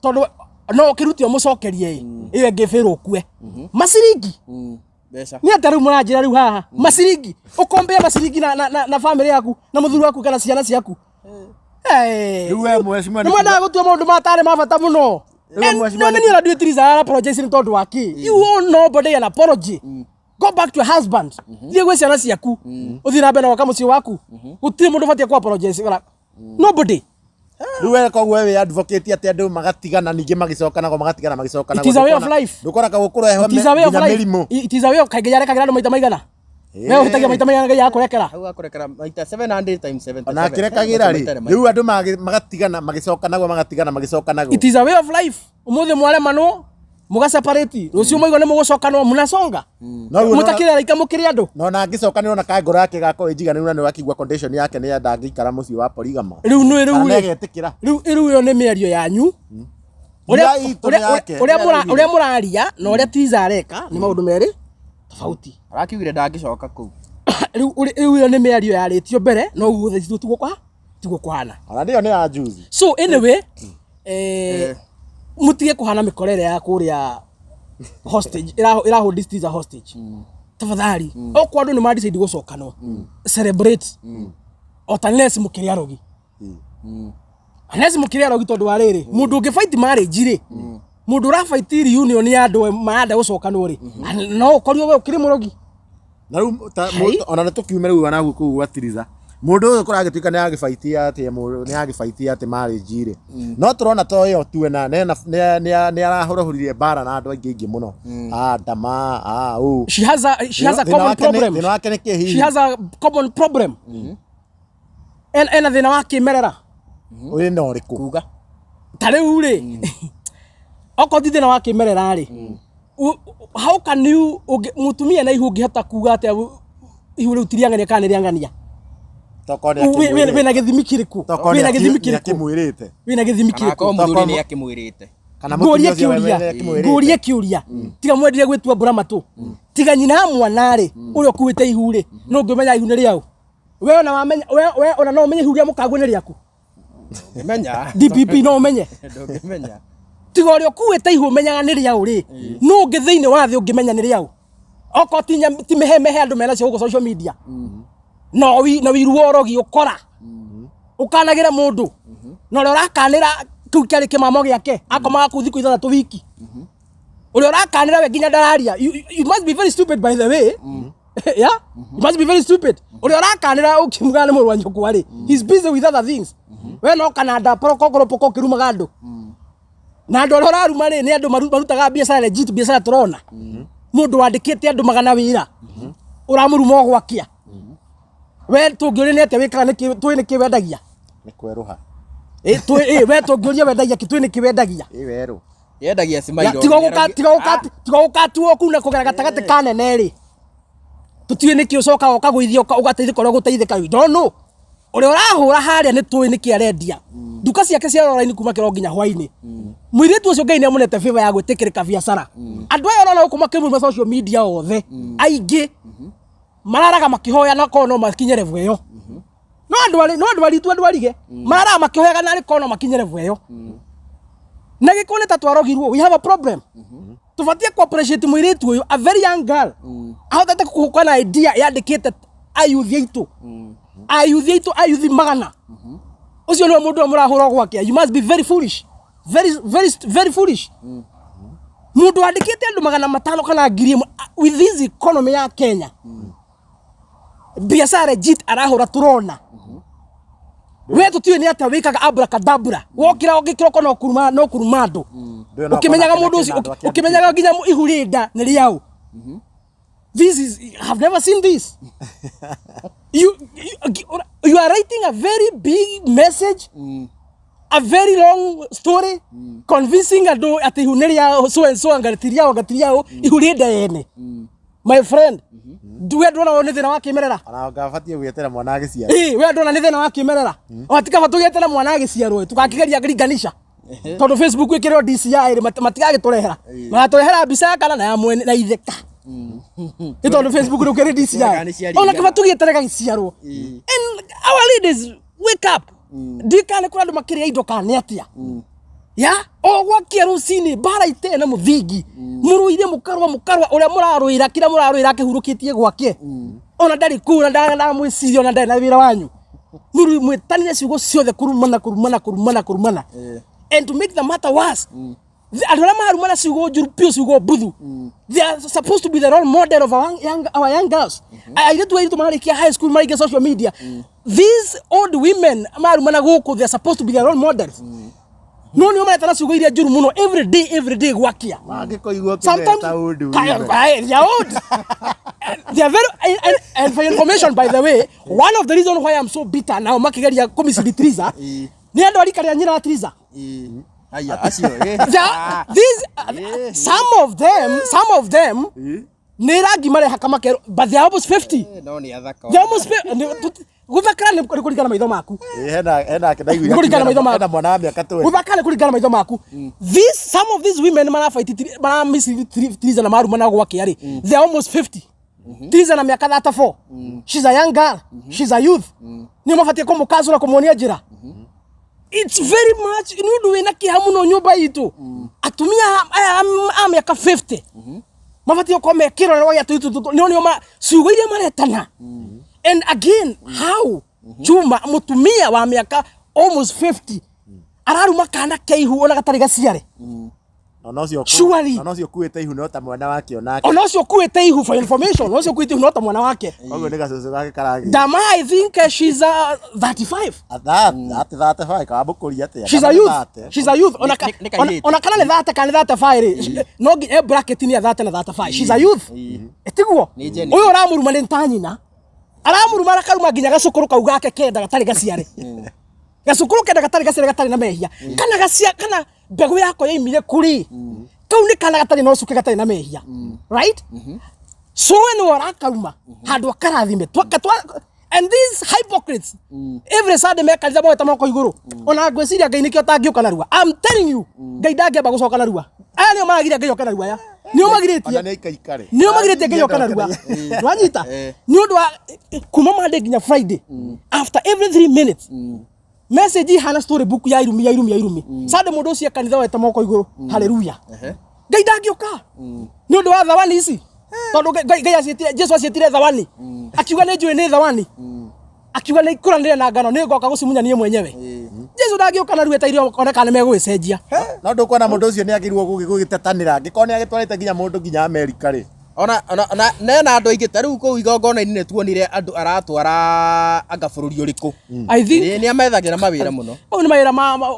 S1: Tondũ no ũkĩrute ũmũcokerie ĩ, ĩyo ĩngĩ bĩrwo ũkue. Maciringi.
S2: Mbeca.
S1: Nĩ atĩa rĩu mũranjĩra rĩu haha? Maciringi. Ũkombea maciringi na family yaku, na mũthuri waku kana ciana ciaku.
S3: Rĩu we mheshimiwa
S1: Nĩ mwendaga gũtua maũndũ matarĩ ma bata mũno.
S3: Rĩu we mheshimiwa
S1: No nĩ niĩ nduĩ Tiriza ara apologize nĩ tondũ wa kĩ? You owe nobody an apology. Go back to your husband. Thiĩ gwĩ ciana ciaku. Ũthiĩ na mbere na gwaka mũciĩ waku. Gũtirĩ mũndũ ũbatiĩ kũ apologize. Nobody.
S3: Rĩu we koguo we wĩ advocate atĩ andũ magatigana ningĩ magicokanagwo magatigana magicokanagwo.
S1: It is a way of life.
S3: Ndũkora kagũkũrehe
S1: It is a way of
S3: nginya
S1: life.
S3: mĩrimũ.
S1: It is a way of kaingĩ yarekagĩra andũ maita maigana. We ũhĩtagia maita maigana Ngai akũrekera.
S2: Hau akũrekera maita 700 times 77.
S3: Ona akĩrekagĩra rĩ, rĩu andũ magatigana magicokanagwo magatigana magicokanagwo.
S1: It is a way of life. Ũmũthĩ mwaremanwo mũga separate, rũciũ mwaigua nĩ mũgũcokanwo mũnasonga.
S3: No rĩu
S1: Mũtakĩrĩ araika mũkĩrĩ andũ.
S3: No na angĩcokanĩrwo na ka ngoro yake ĩgakorwo ĩ njiganĩru na nĩ wakĩigua condition yake nĩ ndangĩikara mũciĩ wa polygamy.
S1: Rĩu nĩ rĩu
S3: Kana
S1: rĩ.
S3: nĩagetĩkĩra.
S1: Rĩu rĩu ĩyo nĩ mĩario yanyu.
S3: Mbura itũ nĩ yake.
S1: Ũrĩa mũraria na ũrĩa Tiriza areka nĩ maũndũ merĩ tofauti.
S2: Arakiugire ndangĩcoka kũu.
S1: Rĩu rĩu ĩyo nĩ mĩario yarĩtio mbere no ũguo thaa ici tiguo kũhana.
S3: Ona nĩyo nĩ ya juzi.
S1: So anyway, mũtige kũhana mĩkorere ya kũrĩa hostage ĩra hold Tiriza hostage. Tafadhali, okorwo andũ nĩ ma decide gũcokanwo, celebrate. O ta unless mũkĩrĩ arogi. Unless mũkĩrĩ arogi tondũ wa rĩrĩ, mũndũ ũngĩ fight marriage rĩ, Mundu urabaiti reunion ya andu marenda gucokanwo ri, no ukorio we ukiri murogi.
S3: Na rĩu ona nĩ tũkiume rĩu ona kũu gwa Tiriza, mũndũ ũyũ kũragĩtuĩka nĩ agĩbaitia atĩ nĩ agĩbaitia atĩ marriage rĩ, no tũrona to ĩyo tu ena nĩ arahũrahũririe mbara na andũ aingĩ aingĩ mũno, a ndama a ũ.
S1: She has a
S3: Thĩna
S1: common
S3: wake
S1: problem.
S3: Thĩna wake nĩ kĩ hihi?
S1: She has a common problem. Ena thĩna wa kĩmerera.
S3: Ũyũ na ũrĩkũ?
S2: Kuga.
S1: Ta rĩu rĩ, okorwo ti thĩna wa kĩmerera rĩ, how can you mũtumia na ihu ũngĩhota kuga atĩa ihu rĩu ti rĩang'ania kana nĩ rĩang'ania?
S3: Tokorwo nĩ akĩmwĩrĩte.
S1: Wĩna gĩthimi kĩrĩkũ?
S3: Tokorwo
S1: Wĩna gĩthimi
S3: nĩ
S1: kĩrĩkũ?
S3: akĩmwĩrĩte.
S1: Wĩna gĩthimi
S2: Kana
S1: kĩrĩkũ?
S2: akorwo mũthuri nĩ akĩmwĩrĩte.
S3: Kana
S1: Ngũrie
S3: mũtumia ũcio we
S1: kĩũria.
S3: nĩ akĩmwĩrĩte.
S1: Ngũrie kĩũria, tiga mwendire gwĩtua mbura matũ, tiga nyina wa mwana rĩ, ũrĩa ũkuĩte ihu rĩ, no ũngĩmenya ihu nĩ rĩaũ? We ona wamenya, we ona no ũmenye ihu rĩa mũkaguo nĩ rĩaku?
S2: Ndũngĩmenya.
S1: DPP, no ũmenye?
S2: Ndũngĩmenya.
S1: Tiga ũrĩa ũkuĩte ihu ũmenyaga nĩ rĩaũ rĩ, no ũngĩ thĩinĩ wa thĩ ũngĩmenya nĩ rĩaũ? Okorwo ti ti mĩhemehe andũ menacio gũkũ social media, no na wiru wa ũrogi ũkora ũkanagĩra mũndũ na ũrĩa ũrakanĩra kĩu kĩarĩ kĩmamo gĩake akomaga kũu thikũ 6 wiki, ũrĩa ũrakanĩra we nginya ndararia. You must be very stupid, by the way. Yeah, you must be very stupid. Ũrĩa ũrakanĩra ũkimugaga nĩ mũrũ wa nyũkwa rĩ, he's busy with other things. We no kananda porokokoropoka ũkĩrumaga andũ, na andũ arĩa ũraruma rĩ, nĩ andũ marutaga biacara legit, biacara tũrona mũndũ wandĩkĩte andũ 100 wĩra, ũramũruma o gwakia. We tũngĩũria nĩ atĩa wĩkaga, nĩkĩ tũĩ nĩkĩ wendagia?
S3: Nĩ kwerũha.
S1: Ĩ, tũĩ ĩ, we tũngĩũria wendagia kĩ, tũĩ nĩkĩ wendagia?
S3: Ĩ werũ.
S2: Yendagia
S1: Ya,
S2: cimairo.
S1: Tiga gũkatuo kuna kũgera gatagatĩ ka nene rĩ, tũtiũĩ nĩkĩ ũcokaga ũkagũithia ũgateithĩka ũrĩa ũgũteithĩka. You don't know. Ũrĩa ũrahũra harĩa nĩ tũĩ nĩkĩ arendia, nduka ciake cia raini kuma kĩro nginya hwainĩ. Mũirĩtu ũcio Ngai nĩ amũnete favor ya gwĩtĩkĩrĩka biacara. Andũ aya ũrona gũkũ makĩmuruma social media othe, aingĩ mararaga makĩhoya na korwo no makinye level ĩyo. No andũ aritũ, andũ arige mararaga makĩhoyaga narĩ korwo no makinye level ĩyo. Na gĩkũ nĩ ta twarogirwo. We have a problem. Tubatie ku appreciate mũirĩtu ũyũ, a very young girl ahotete kũhũka na idea yandĩkĩte ayuthi aitũ, ayuthi aitũ, ayuthi 100. Ũcio nĩwe mũndũ ũrĩa mũrahũra gwake. You must be very foolish, very very very foolish. Mũndũ wandĩkĩte andũ 500 kana 1000 with this economy ya Kenya, biacara legit arahũra tũrona. We tũtiũĩ nĩ atĩa wĩkaga abracadabra, wokĩra ũgĩkĩroko no kuruma, no kuruma andũ.
S3: Ndũĩ no
S1: Ũkĩmenyaga
S3: kona
S1: mũndũ ũcio
S3: kĩna andũ akĩandĩkĩte.
S1: Ũkĩmenyaga nginya ihu rĩ nda nĩ rĩaũ. This is, I've never seen this. You are writing a very big message, a very long story, convincing andũ atĩ ihu nĩ rĩa so and so, anga ti rĩao, anga ti rĩao, ihu rĩ nda yene. My friend, we ndona ũyũ nĩ thĩna wa kĩmerera.
S3: Ona ngabatiĩ gwĩetera mwana agĩciara.
S1: Ĩ, we ndona nĩ thĩna wa kĩmerera. Ona tikaba tũgĩetera mwana agĩciarwo, tũgakĩgeria ringanisha tondũ Facebook ĩkĩrĩo DCI rĩ, matigagĩtũrehera, magatũrehera mbica ya kana na ya mwene na itheka, nĩ tondũ Facebook rĩu kĩrĩ DCI.
S2: Kana nĩ ciaringana.
S1: Ona kaba tũgĩeterera gagĩciarwo. And our ladies, wake up. Ndikana kũrĩ andũ makĩrĩa indo kana nĩ atĩa ya o gwakia rũcinĩ, mbara itee na mũthingi, mũrũire mũkarũa, mũkarũa, ũrĩa mũrarũĩra, kĩrĩa mũrarũĩra akĩhurũkĩtie gwake, ona ndarĩ kũu, na ndamwĩciria, ona ndarĩ na wĩra wanyu. Mwĩtanire ciugo ciothe, kurumana, kurumana, kurumana, kurumana. And to make the matter worse, andũ arĩa marumana ciugo njũru biũ, ciugo mbuthu, they are supposed to be the role model of our young girls. Airĩtu aitũ marĩkia high school maraingĩ social media. These old women marumana gũkũ, they are supposed to be the role models, no nĩo maretana ciugo iria njũru mũno every day, every day gwakia.
S3: Mangĩkoigua
S1: Sometimes
S3: kĩmeta old women.
S1: They are old. They are very and for information, by the way, one of the reason why I'm so bitter now makigeria kũmislead Triza nĩ andũ a rika rĩa nyina wa Triza.
S2: Aya acio ĩ.
S1: These some of them nĩ rangi marehaka makerwo, but they are almost 50.
S2: No nĩ athaka.
S1: They are almost gũthakara nĩ kũringana na maitho maku.
S3: Ĩ, hena ake ndaiguire
S1: Nĩ kũringana na maitho maku.
S3: hena mwana wa mĩaka 20.
S1: Gũthaka nĩ kũringana na maitho maku. These some of these women marafight, maramislead Triza na marumana gwake rĩ, they are almost 50. Triza na mĩaka 34, she's a young girl, she's a youth. Nĩ mabatie kũmũkacũra, kũmuonia njĩra. It's very much nĩ ũndũ wĩna kĩeha mũno nyũmba itũ. Atumia aya a mĩaka 50 mabatie gũkorwo me kĩrorerwa gĩa tũitũ, nĩo nĩo ciugo iria maretana. And again, how chuma mũtumia wa mĩaka almost 50 araruma kana keihu ona gatarĩ gaciare?
S3: Ona ũcio
S1: Surely.
S3: ona ũcio ũkuĩte ihu no ta mwana wake onake.
S1: Ona ũcio ũkuĩte ihu, for information, ona ũcio ũkuĩte ihu no ta mwana wake.
S3: Koguo nĩ gacũcũ gake karagĩ.
S1: Dama, I think she's 35.
S3: Atĩ 35 kawamũkũria atĩa?
S1: She's a
S3: Kana nĩ
S1: youth.
S3: 30?
S1: She's a youth. Ona
S2: Nĩ kairĩtu.
S1: Ona kana nĩ 30 kana nĩ 35 rĩ, no nginya e bracket nĩ ya 30 na 35. She's a youth. Tiguo?
S2: Nĩ Jenny.
S1: Ũyũ ũramũruma nĩ ta nyina. Aramũruma akaruma nginya gacũkũrũ kau gake kenda gatarĩ gaciare. Gacũkũrũ kenda gatarĩ gaciare gatarĩ na mehia. Kana gacia kana mbegũ yako yaimire kũrĩ. Kau nĩ kana gatarĩ na ũcuke gatarĩ na mehia. Right? So we nĩwe ũrakaruma handũ akarathime. And these hypocrites every Sunday mekanitha moete moko igũrũ. Ona ngwĩciria Ngai nĩkĩo atangĩũka narua. I'm telling you, Ngai ndangĩamba gũcoka narua. Aya nĩo maragiria Ngai oke narua aya. Nĩo magirĩtie.
S3: Ona nĩ aikaikare.
S1: Nĩo magirĩtie Ngai oke narua. Nwanyita? Nĩ ũndũ wa kuma Monday nginya Friday, after every 3 minutes message ihana story book ya irumi ya irumi ya irumi. Sunday mũndũ ũcio e kanitha wete moko igũrũ. Hallelujah. Ngai ndangĩũka nĩ ũndũ wa thawani ici, tondũ Ngai aciĩtire, Jesu aciĩtire thawani, akiuga nĩ njũĩ nĩ thawani, akiuga nĩ ikũranĩre na ngano, nĩ ngoka gũcimunya niĩ mwenyewe. Jesu ndangĩũka narua eteire one kana nĩ megũgĩcenjia.
S3: No ndũkuona mũndũ ũcio nĩ agĩrĩirwo gũgĩtetanĩra angĩkorwo nĩ agĩtwarĩte nginya mũndũ nginya Amerika rĩ.
S2: Ona nena andũ aingĩ ta rĩu kũu igongona-inĩ nĩ tuonire andũ aratwara anga bũrũri ũrĩkũ.
S1: I think
S2: Nĩ amethagĩra mawĩra mũno.
S1: Mau nĩ mawĩra ma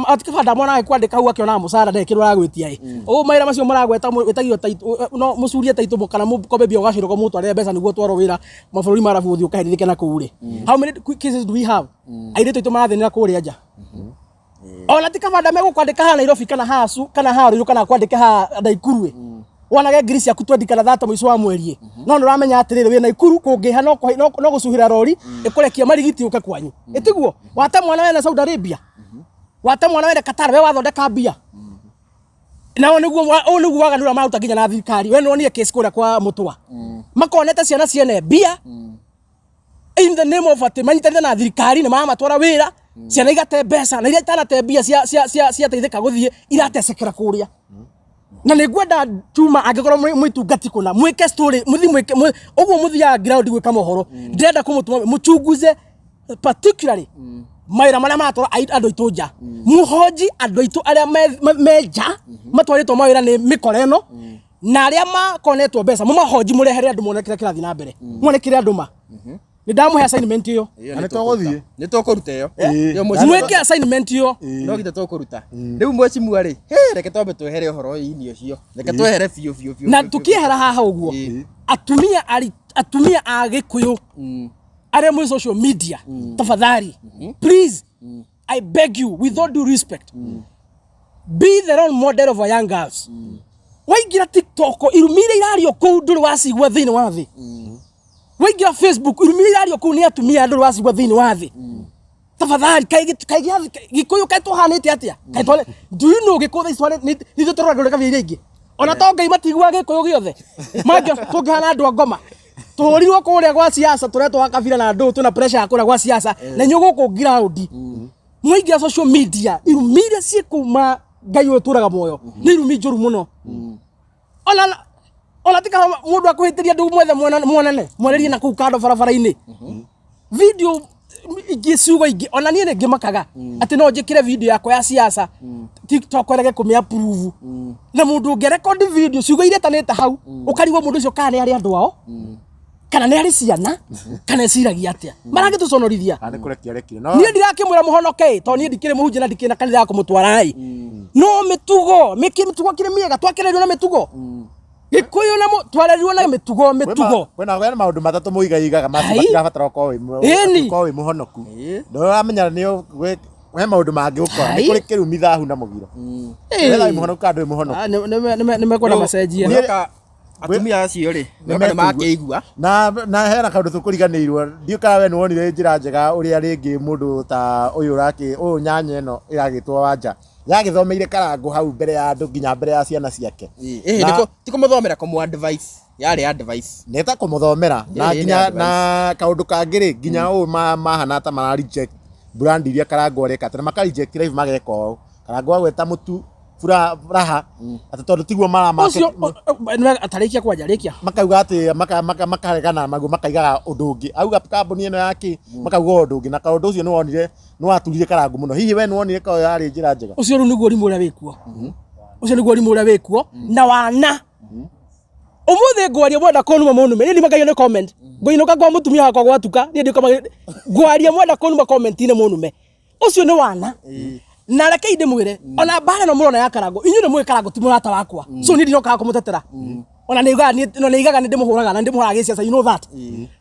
S1: atikaba ndamona agĩkwandĩka hau akĩonaga mũcara ndarĩ kĩndũ aragwĩtia ĩ. Ũũ mawĩra macio maragweta wĩtagio taitũ, no mũcurie taitũ kana mũkombe mbia ũgacĩrwo mũtwarĩre mbeca nĩguo ũtwarwo wĩra mabũrũri ma Arabu ũthiĩ ũkaherithĩke na kũu rĩ. How many cases do we have? Airĩtu aitũ marathĩnĩra kũrĩa nja. Ona ti kaba ndamegũkwandĩka haha Nairobi kana haha kana haha Ruiru kana kwandĩke haha Naikuru ĩ. Wonage ngiri ciaku 20 kana 30 mũico wa mweri ĩ. No nĩ ũramenya atĩrĩrĩ wĩ Naikuru kũngĩha no gũcuhĩra rori ĩkũrekia marigiti ũke kwanyu. Ĩtiguo? Wate mwana wena Saudi Arabia. Wate mwana wena Qatar we wathondeka mbia. Na ũyũ nĩguo waganu ũrĩa maruta nginya na thirikari. We nĩwonire case kũrĩa kwa Mũtũa. Makonete ciana ciene mbia in the name of atĩ manyitanĩte na thirikari nĩ maramatwara wĩra, ciana igate mbeca na iria itanate mbia ciateithĩka gũthiĩ iratecekera kũrĩa. Na nĩ ngwenda Juma angĩkorwo mwĩtungati kũna mwĩke story, mũthiĩ mwĩke, ũguo mũthiaga ground gwĩka mohoro. Ndĩrenda kũmũtũma mũchunguze particularly mawĩra marĩa maratwara andũ aitũ nja. Mũhonji andũ aitũ arĩa me nja matwarĩtwo mawĩra nĩ mĩkora ĩno na arĩa makonetwo mbeca mũmahonji mũrehere andũ mone kĩrĩa kĩrathiĩ na mbere. Mone kĩrĩa andũ ma. Nĩ ndamũhe assignment ĩyo.
S2: Ĩyo
S3: Na
S2: nĩ
S3: nĩ tũgũthiĩ.
S2: Nĩ tũkũruta ĩyo.
S3: Ĩĩ.
S2: Ĩyo mũciĩ.
S1: Mwĩke assignment ĩyo.
S2: No githĩ tũkũruta. Rĩu mwecimu rĩ, reke twambe twehere ũhoro-inĩ ũcio. Reke twehere biũ biũ biũ.
S1: Na
S2: biũ, biũ.
S1: tũkĩehera haha ũguo, atumia a Gĩkũyũ arĩa mwĩ social media, tafadhali, please, I beg you with all due respect, be the role model of our young girls. Waingĩra TikTok irumi iria irario kũu ndũrĩ wacigua thĩinĩ wa thĩ. Waingĩra Facebook irumi iria irario kũu nĩ atumia ndũrĩ wacigua thĩinĩ wa thĩ. Tafadhali, Gĩkũyũ kaĩ tũhanĩte atĩa? Kaĩ twane, do you know Gĩkũyũ thaa ici twane, nĩ ithuĩ tũroraga ndũrĩka iria ingĩ? Ona to Ngai matiguaga Gĩkũyũ gĩothe. Mangĩ tũngĩhana andũ a ngoma. Tũhũrirwo kũrĩa gwa siasa, tũretwo wa kabira na andũ twĩna pressure ya kũrĩa gwa siasa. Na inyuĩ gũkũ ground. Mwaingĩra social media, irumi iria ciĩkuma Ngai ũyũ ũtũraga muoyo. Nĩ irumi njũru mũno. Ona ti kaba mũndũ akũhĩtĩria andũ mwethe mwonane, mwarĩrie na kũu kando barabara-inĩ. Video ingĩ ciugo ingĩ, ona niĩ nĩ ngĩmakaga atĩ no njĩkĩre video yakwa ya siasa TikTok ĩrege kũmĩ approve. Na mũndũ ũngĩ record video ciugo iria etanĩte hau, ũkarigwo mũndũ ũcio kana nĩ arĩ andũ ao, kana nĩ arĩ ciana, kana eciragia atĩa. Maragĩtũconorithia.
S3: Kana nĩ kũrekia arekire. No
S1: Niĩ ndirakĩmwĩra mũhonoke ĩ, tondũ niĩ ndikĩrĩ mũhunjia na ndikĩrĩ na kanitha ya kũmũtwara ĩ. No mĩtugo, mĩtugo kĩrĩ mĩega, twakĩrerirwo na mĩtugo. Gĩkũyũ na twarerirwo na mĩtugo, mĩtugo.
S3: Kwĩna maũndũ matatũ mũigaigaga macio
S1: Ai.
S3: matirabatara ũkorwo
S1: Ĩni.
S3: ũkorwo wĩ mũhonoku. Ndũramenya nĩ he maũndũ mangĩ ũkora. Nĩ
S1: Ai.
S3: kũrĩ kĩrumi, thahu na mũgiro. Wetha wĩ mũhonoku kana ndũrĩ mũhonoku.
S1: Ah, nĩ mekwenda macenjie.
S2: Nĩoka atumia acio rĩ, nĩoka nĩ makĩigua.
S3: Na hena kaũndũ tũkũriganĩirwo. Ndiũĩ kana we nĩwonire njĩra njega ũrĩa rĩngĩ mũndũ ta ũyũ ũrakĩ, ũyũ nyanya ĩno ĩragĩtwo Wanja. Yagĩthomeire Karangũ hau mbere ya andũ nginya mbere ya ciana ciake.
S2: Ti kũmũthomera, kũmũ advice. Yarĩ advice.
S3: Nĩ ta kũmũthomera. Na
S2: Ĩĩ, nĩ
S3: nginya
S2: advice.
S3: na kaũndũ kangĩ rĩ, nginya ũũ mahana ta mara reject brand iria Karangũ areka, tondũ maka reject live mageka ũũ. Karangũ agweta mũtu raha, atĩ tondũ tiguo mara market
S1: Ũcio, atarĩkia kwanja, rĩkia.
S3: Makauga atĩ, makaregana maguo, makaigaga ũndũ ũngĩ. Auga kambuni ĩno yake, makauga ũndũ ũngĩ. Na kaũndũ ũcio nĩwonire, nĩwaturire Karangũ mũno. Hihi we nĩwonire kaũndũ yarĩ njĩra njega?
S1: Ũcio rĩu nĩguo ũrimũ ũrĩa wĩkuo. Ũcio nĩguo ũrimũ ũrĩa wĩkuo na wana. Ũmũthĩ ngwaria mwenda kũnuma mũnume, niĩ ndimakagia nĩ comment. Ngũinũka kwa mũtumia wakwa gwatuka, niĩ ndikoma ngwaria mwenda kũnuma comment-inĩ mũnume. Ũcio nĩ wana. Na rekei ndĩmwĩre, ona mbara ĩno mũrona ya Karangũ, inyuĩ nĩ mũĩ Karangũ ti mũrata wakwa. So niĩ ndinokaga kũmũtetera. Ona nĩ ugaga nĩ nĩ igaga nĩ ndĩmũhũraga na nĩ ndĩmũhũraga gĩciaca, you know that.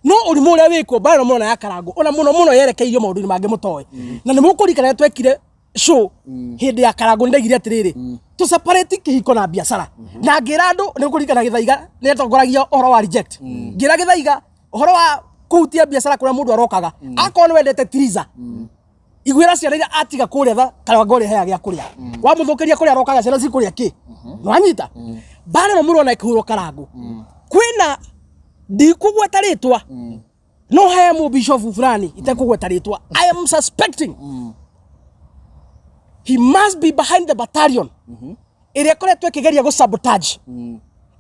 S1: No ũrimũ ũrĩa wĩkuo mbara ĩno mũrona ya Karangũ, ona mũno mũno yerekeirio maũndũ-inĩ mangĩ mũtoĩ. Na nĩ mũkũririkana nĩ twekire show hĩndĩ ya Karangũ, nĩ ndaigire atĩrĩrĩ, tũ separate kĩhiko na biacara. Na ngĩra andũ, nĩ ũkũririkana Gĩthaiga nĩ atongoragia ũhoro wa reject. Ngĩra Gĩthaiga ũhoro wa kũhutia biacara kũrĩa mũndũ arokaga, akorwo nĩ wendete Triza, iguĩra ciana iria atiga kũrĩa tha Karangũ ũrĩa heaga gĩa kũrĩa, wamũthũkĩria kũrĩa arokaga ciana cikũrĩa kĩ? Nĩwanyita mbara ĩno mũrona ĩkĩhũrwo Karangũ, kwĩna ndikũgweta rĩtwa, no he mũbishofu fulani itekũgweta rĩtwa, I am suspecting he must be behind the battalion ĩrĩa ĩkoretwo ĩkĩgeria gũ sabotage,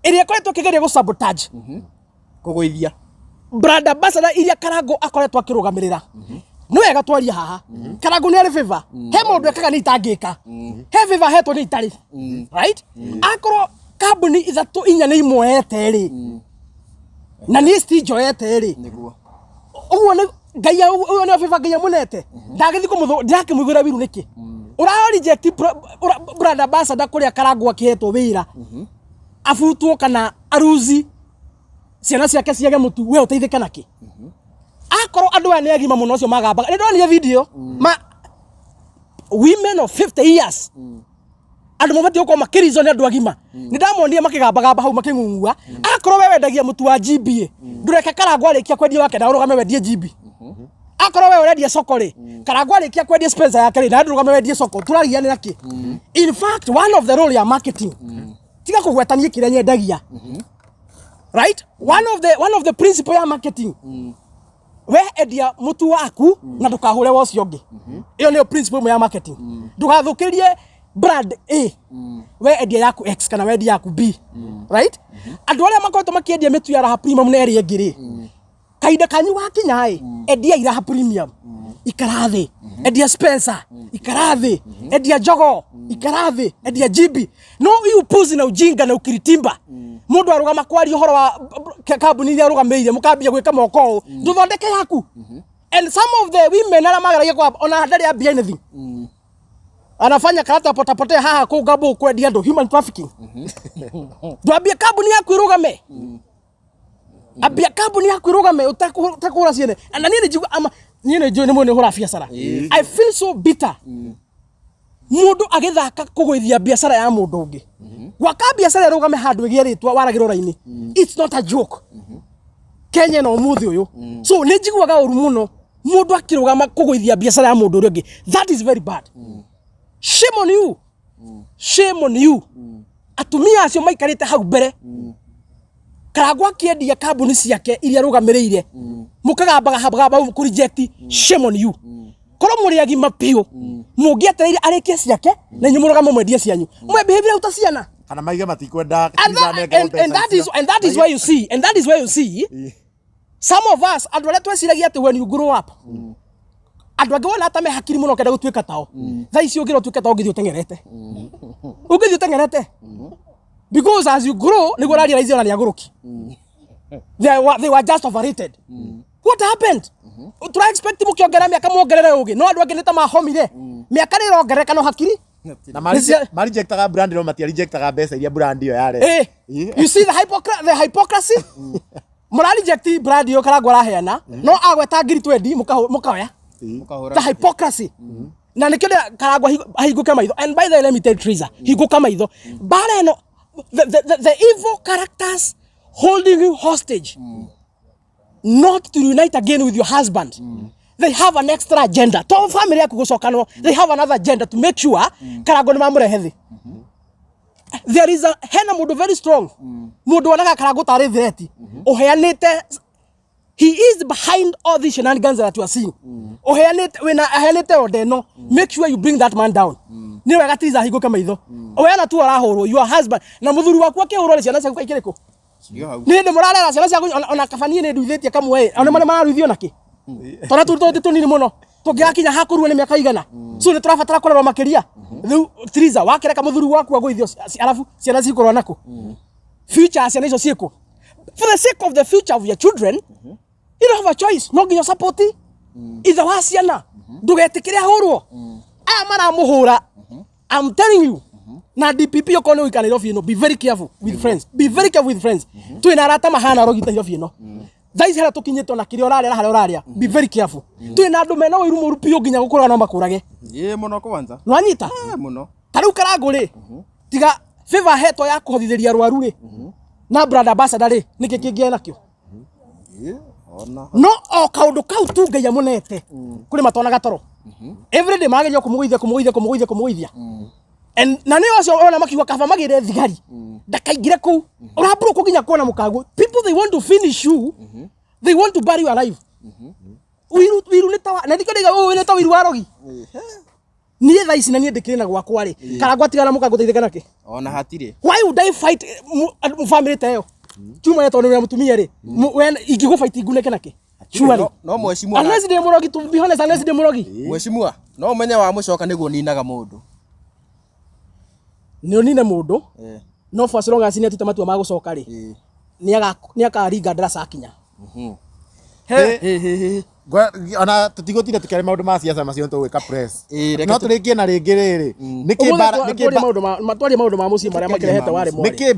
S1: ĩrĩa ĩkoretwo ĩkĩgeria gũ sabotage
S2: Kũgũithia
S1: brand ambassador iria Karangũ akoretwo akĩrũgamĩrĩra. Nĩ wega twarie haha, Karangũ nĩ arĩ favor, he maũndũ ekaga nĩ itangĩka, he favor hetwo nĩ itarĩ right. Akorwo kambuni ithatũ inya nĩ imoete rĩ, na niĩ citinjoete rĩ,
S2: Nĩguo.
S1: Ũguo nĩ Ngai, ũyũ nĩ favor Ngai amũnete, ndagĩthiĩ kũmũthũ, ndĩrakĩmũiguĩra wiru nĩkĩ? Ũra reject brand ambassador kũrĩa Karangũ akĩhetwo wĩra abutwo kana aruzi ciana ciake ciage mũtu, we ũteithĩke nakĩ? Akorwo andũ aya nĩ agima mũno, acio magambaga, nĩ ndonire video ma women of 50 years, andũ mabatiĩ gũkorwo makĩrizwo nĩ andũ agima, nĩ ndamonire makĩgambagamba hau makĩng'ung'ua. Akorwo we wendagia mũtu wa GB, ndũreke Karangũ arĩkia kwendia wake na ũrũgame wendie GB. Akorwo we ũrendia soko rĩ, Karangũ arĩkia kwendia Spencer yake rĩ, na ndũrũgame wendie soko, tũragianĩra kĩ? In fact, one of the role ya marketing, tiga kũgwetania kĩrĩa nyendagia, right? One of the principle ya marketing, we endia mutu waku na ndukahũre wa ũcio ũngĩ. Ĩyo nĩyo principle ĩmwe ya marketing. Ndũgathũkĩrie brand A, we endia yaku X kana we endia yaku B, right? Andũ arĩa makoretwo makĩendia mĩtu ya Raha Premium na ĩrĩa ĩngĩ rĩ, kahinda kanyu gakinya ĩ, endia Raha Premium, ikara thĩ, endia Spencer, ikara thĩ, endia Jogoo, ikara thĩ, endia GB. No hii upuzi na ujinga na ukiritimba, mundu arugama kwaria ũhoro wa kambuni iria arũgamĩrĩire, mũkambia gwĩka moko ũũ, ndũthondeke yaku. And some of the women arĩa mageragia kwa ona ndarĩ ambia anything, anafanya karata potapotea haha kũu ngambo kwendia andũ, human trafficking. Ndwambie kambuni yaku ĩrũgame, ambia kambuni yaku ĩrũgame ũtekũhũra ciene. Na niĩ nĩ njigua ama niĩ nĩ njũĩ nĩ mũndũ nĩ ũhũra biacara, I feel so bitter mũndũ agĩthaka kũgũithia biacara ya mũndũ ũngĩ. Gwaka biacara ĩrũgame handũ ĩgĩe rĩtwa waragĩrwo raini, it's not a joke Kenya na ũmũthĩ ũyũ. So nĩ njiguaga ũru mũno mũndũ akĩrũgama kũgũithia biacara ya mũndũ ũrĩa ũngĩ. That is very bad. Shame on you, shame on you, atumia acio maikarĩte hau mbere Karangũ akĩendia kambuni ciake iria arũgamĩrĩire, mũkagambaga gamba kũ reject. Shame on you. Korwo mũrĩ agima biũ, mũngĩetereire arĩkie ciake na inyuĩ mũrũgame mwendie cianyu. Mwe ta ciana.
S3: Kana maige matikwenda.
S1: And that is where you see, and that is where you see some of us, andũ arĩa tweciragia atĩ when you grow up, andũ angĩ wona ta me hakiri mũno kenda gũtuĩka tao, thaa ici ũngĩra ũtuĩke tao, ũngĩthiĩ ũteng'erete, ũngĩthiĩ ũteng'erete, because as you grow nĩguo ũrarealize ona nĩ agũrũki. They were just overrated. What happened? Tura expect mũkĩongerera mĩaka muongerere ũgĩ, no andũ angĩ nĩ ta mahomire, mĩaka nĩ ĩrongerereka no hakiri
S3: Na marejectaga brand no matia mbeca iria brand ĩyo yare.
S1: You see the hypocrisy? Mũra reject brand ĩyo Karangũ araheana, no agweta ngiri 20 mũkaoya.
S2: Mũkahũra.
S1: The hypocrisy. Na nĩkĩo Karangũ ahingũke maitho. And by the way, let me tell Teresa, hingũka maitho. Mbara ĩno, the evil characters holding you hostage not to unite again with your husband, they have an extra agenda. To family yaku gũcokanwo, they have another agenda to make sure Karangũ nĩ mamũrehe thĩ. There is a hena mũndũ very strong, mũndũ wonaga Karangũ tarĩ threat, ũheanĩte. He is behind all these shenanigans that you are seeing. Ũheanĩte wĩna aheanĩte order ĩno, make sure you bring that man down. Nĩ wega tiza ahingũke maitho. Wena tu arahũrwo your husband na mũthuri waku akĩhũrwo rĩ, ciana ciaku kaikĩrĩkũ?
S2: Cirio hau.
S1: Nĩ hĩndĩ mũrarera ciana ciaku, ona kaba niĩ nĩ nduithĩtie kamwe, ona marĩa mararuithio nakĩ twana tũu tũtĩ tũnini mũno. Tũngĩgakinya hakũrua nĩ mĩaka igana. So nĩ tũrabatara kũrerwo makĩria. Rĩu Triza wakĩreka mũthuri waku agũithio arabu ciana cikũrwo nakũ? Future ya ciana icio ciĩkũ? For the sake of the future of your children, you don't have a choice. No nginya support ithe wa ciana. Ndũgetĩkĩre ahũrwo. Aya maramũhũra. I'm telling you. Na DPP okorwo nĩ ũgũikara Nairobi ĩno, be very careful with friends. Be very careful with friends. Twĩna arata mahana rogi Nairobi ĩno. Thaa ici harĩa tũkinyĩte ona kĩrĩa ũrarĩa na harĩa ũrarĩa, be very careful. Twĩna andũ mena ũiru mũru biũ nginya gũkũraga no makũrage.
S2: Ĩĩ mũno kwanza.
S1: Nĩwanyita?
S2: Ĩĩ mũno.
S1: Ta rĩu Karangũ rĩ, tiga favor ahetwo ya kũhothithĩria arwaru rĩ, na brand ambassador rĩ, nĩkĩ kĩngĩ enakĩo?
S2: Ĩĩ ona.
S1: No o kaũndũ kau tu Ngai amũnete, kũrĩ matonaga toro. Everyday marageria kũmũgũithia, kũmũgũithia, kũmũgũithia, kũmũgũithia. And na nĩ acio ona makiuga kaba magĩre thigari ndakaingĩre kũu ũrambũrũkwo nginya kuona mũkangu. People, they want to finish you, they want to bury you alive. Wiru wiru nĩ tawa na ndikĩo ndaiga ũyũ nĩ ta wiru wa rogi. Niĩ thaa ici na niĩ ndĩkĩrĩ na gwakwa rĩ, Karangũ atigana mũkangu teithĩka nakĩ?
S2: Ona hatirĩ.
S1: Why would I fight family ta ĩyo chuma tondũ wĩ mũtumia rĩ, we ingĩgũfight ngunĩke nakĩ? Surely.
S2: No, no mheshimiwa.
S1: Unless ndĩ mũrogi, to be honest, unless ndĩ mũrogi.
S2: Mheshimiwa, no ũmenye wa mũcoka nĩguo ninaga mũndũ.
S1: Nĩ ũnine mũndũ. No for as long as nĩ atuĩte matua ma gũcoka rĩ, nĩ akaringa ndaraca akinya.
S2: He he he he.
S3: Ona tũtigũtinda tũkĩaria maũndũ ma siasa macio tũgwĩka press.
S2: Ĩĩ, reke
S3: No tũrĩkie na rĩngĩ rĩrĩ, nĩkĩ
S1: Ũmũthĩ
S3: mbara nĩkĩ
S1: twarie maũndũ twarie maũndũ ma mũciĩ marĩa makĩrehete warĩ mwarĩ.
S3: Nĩkĩ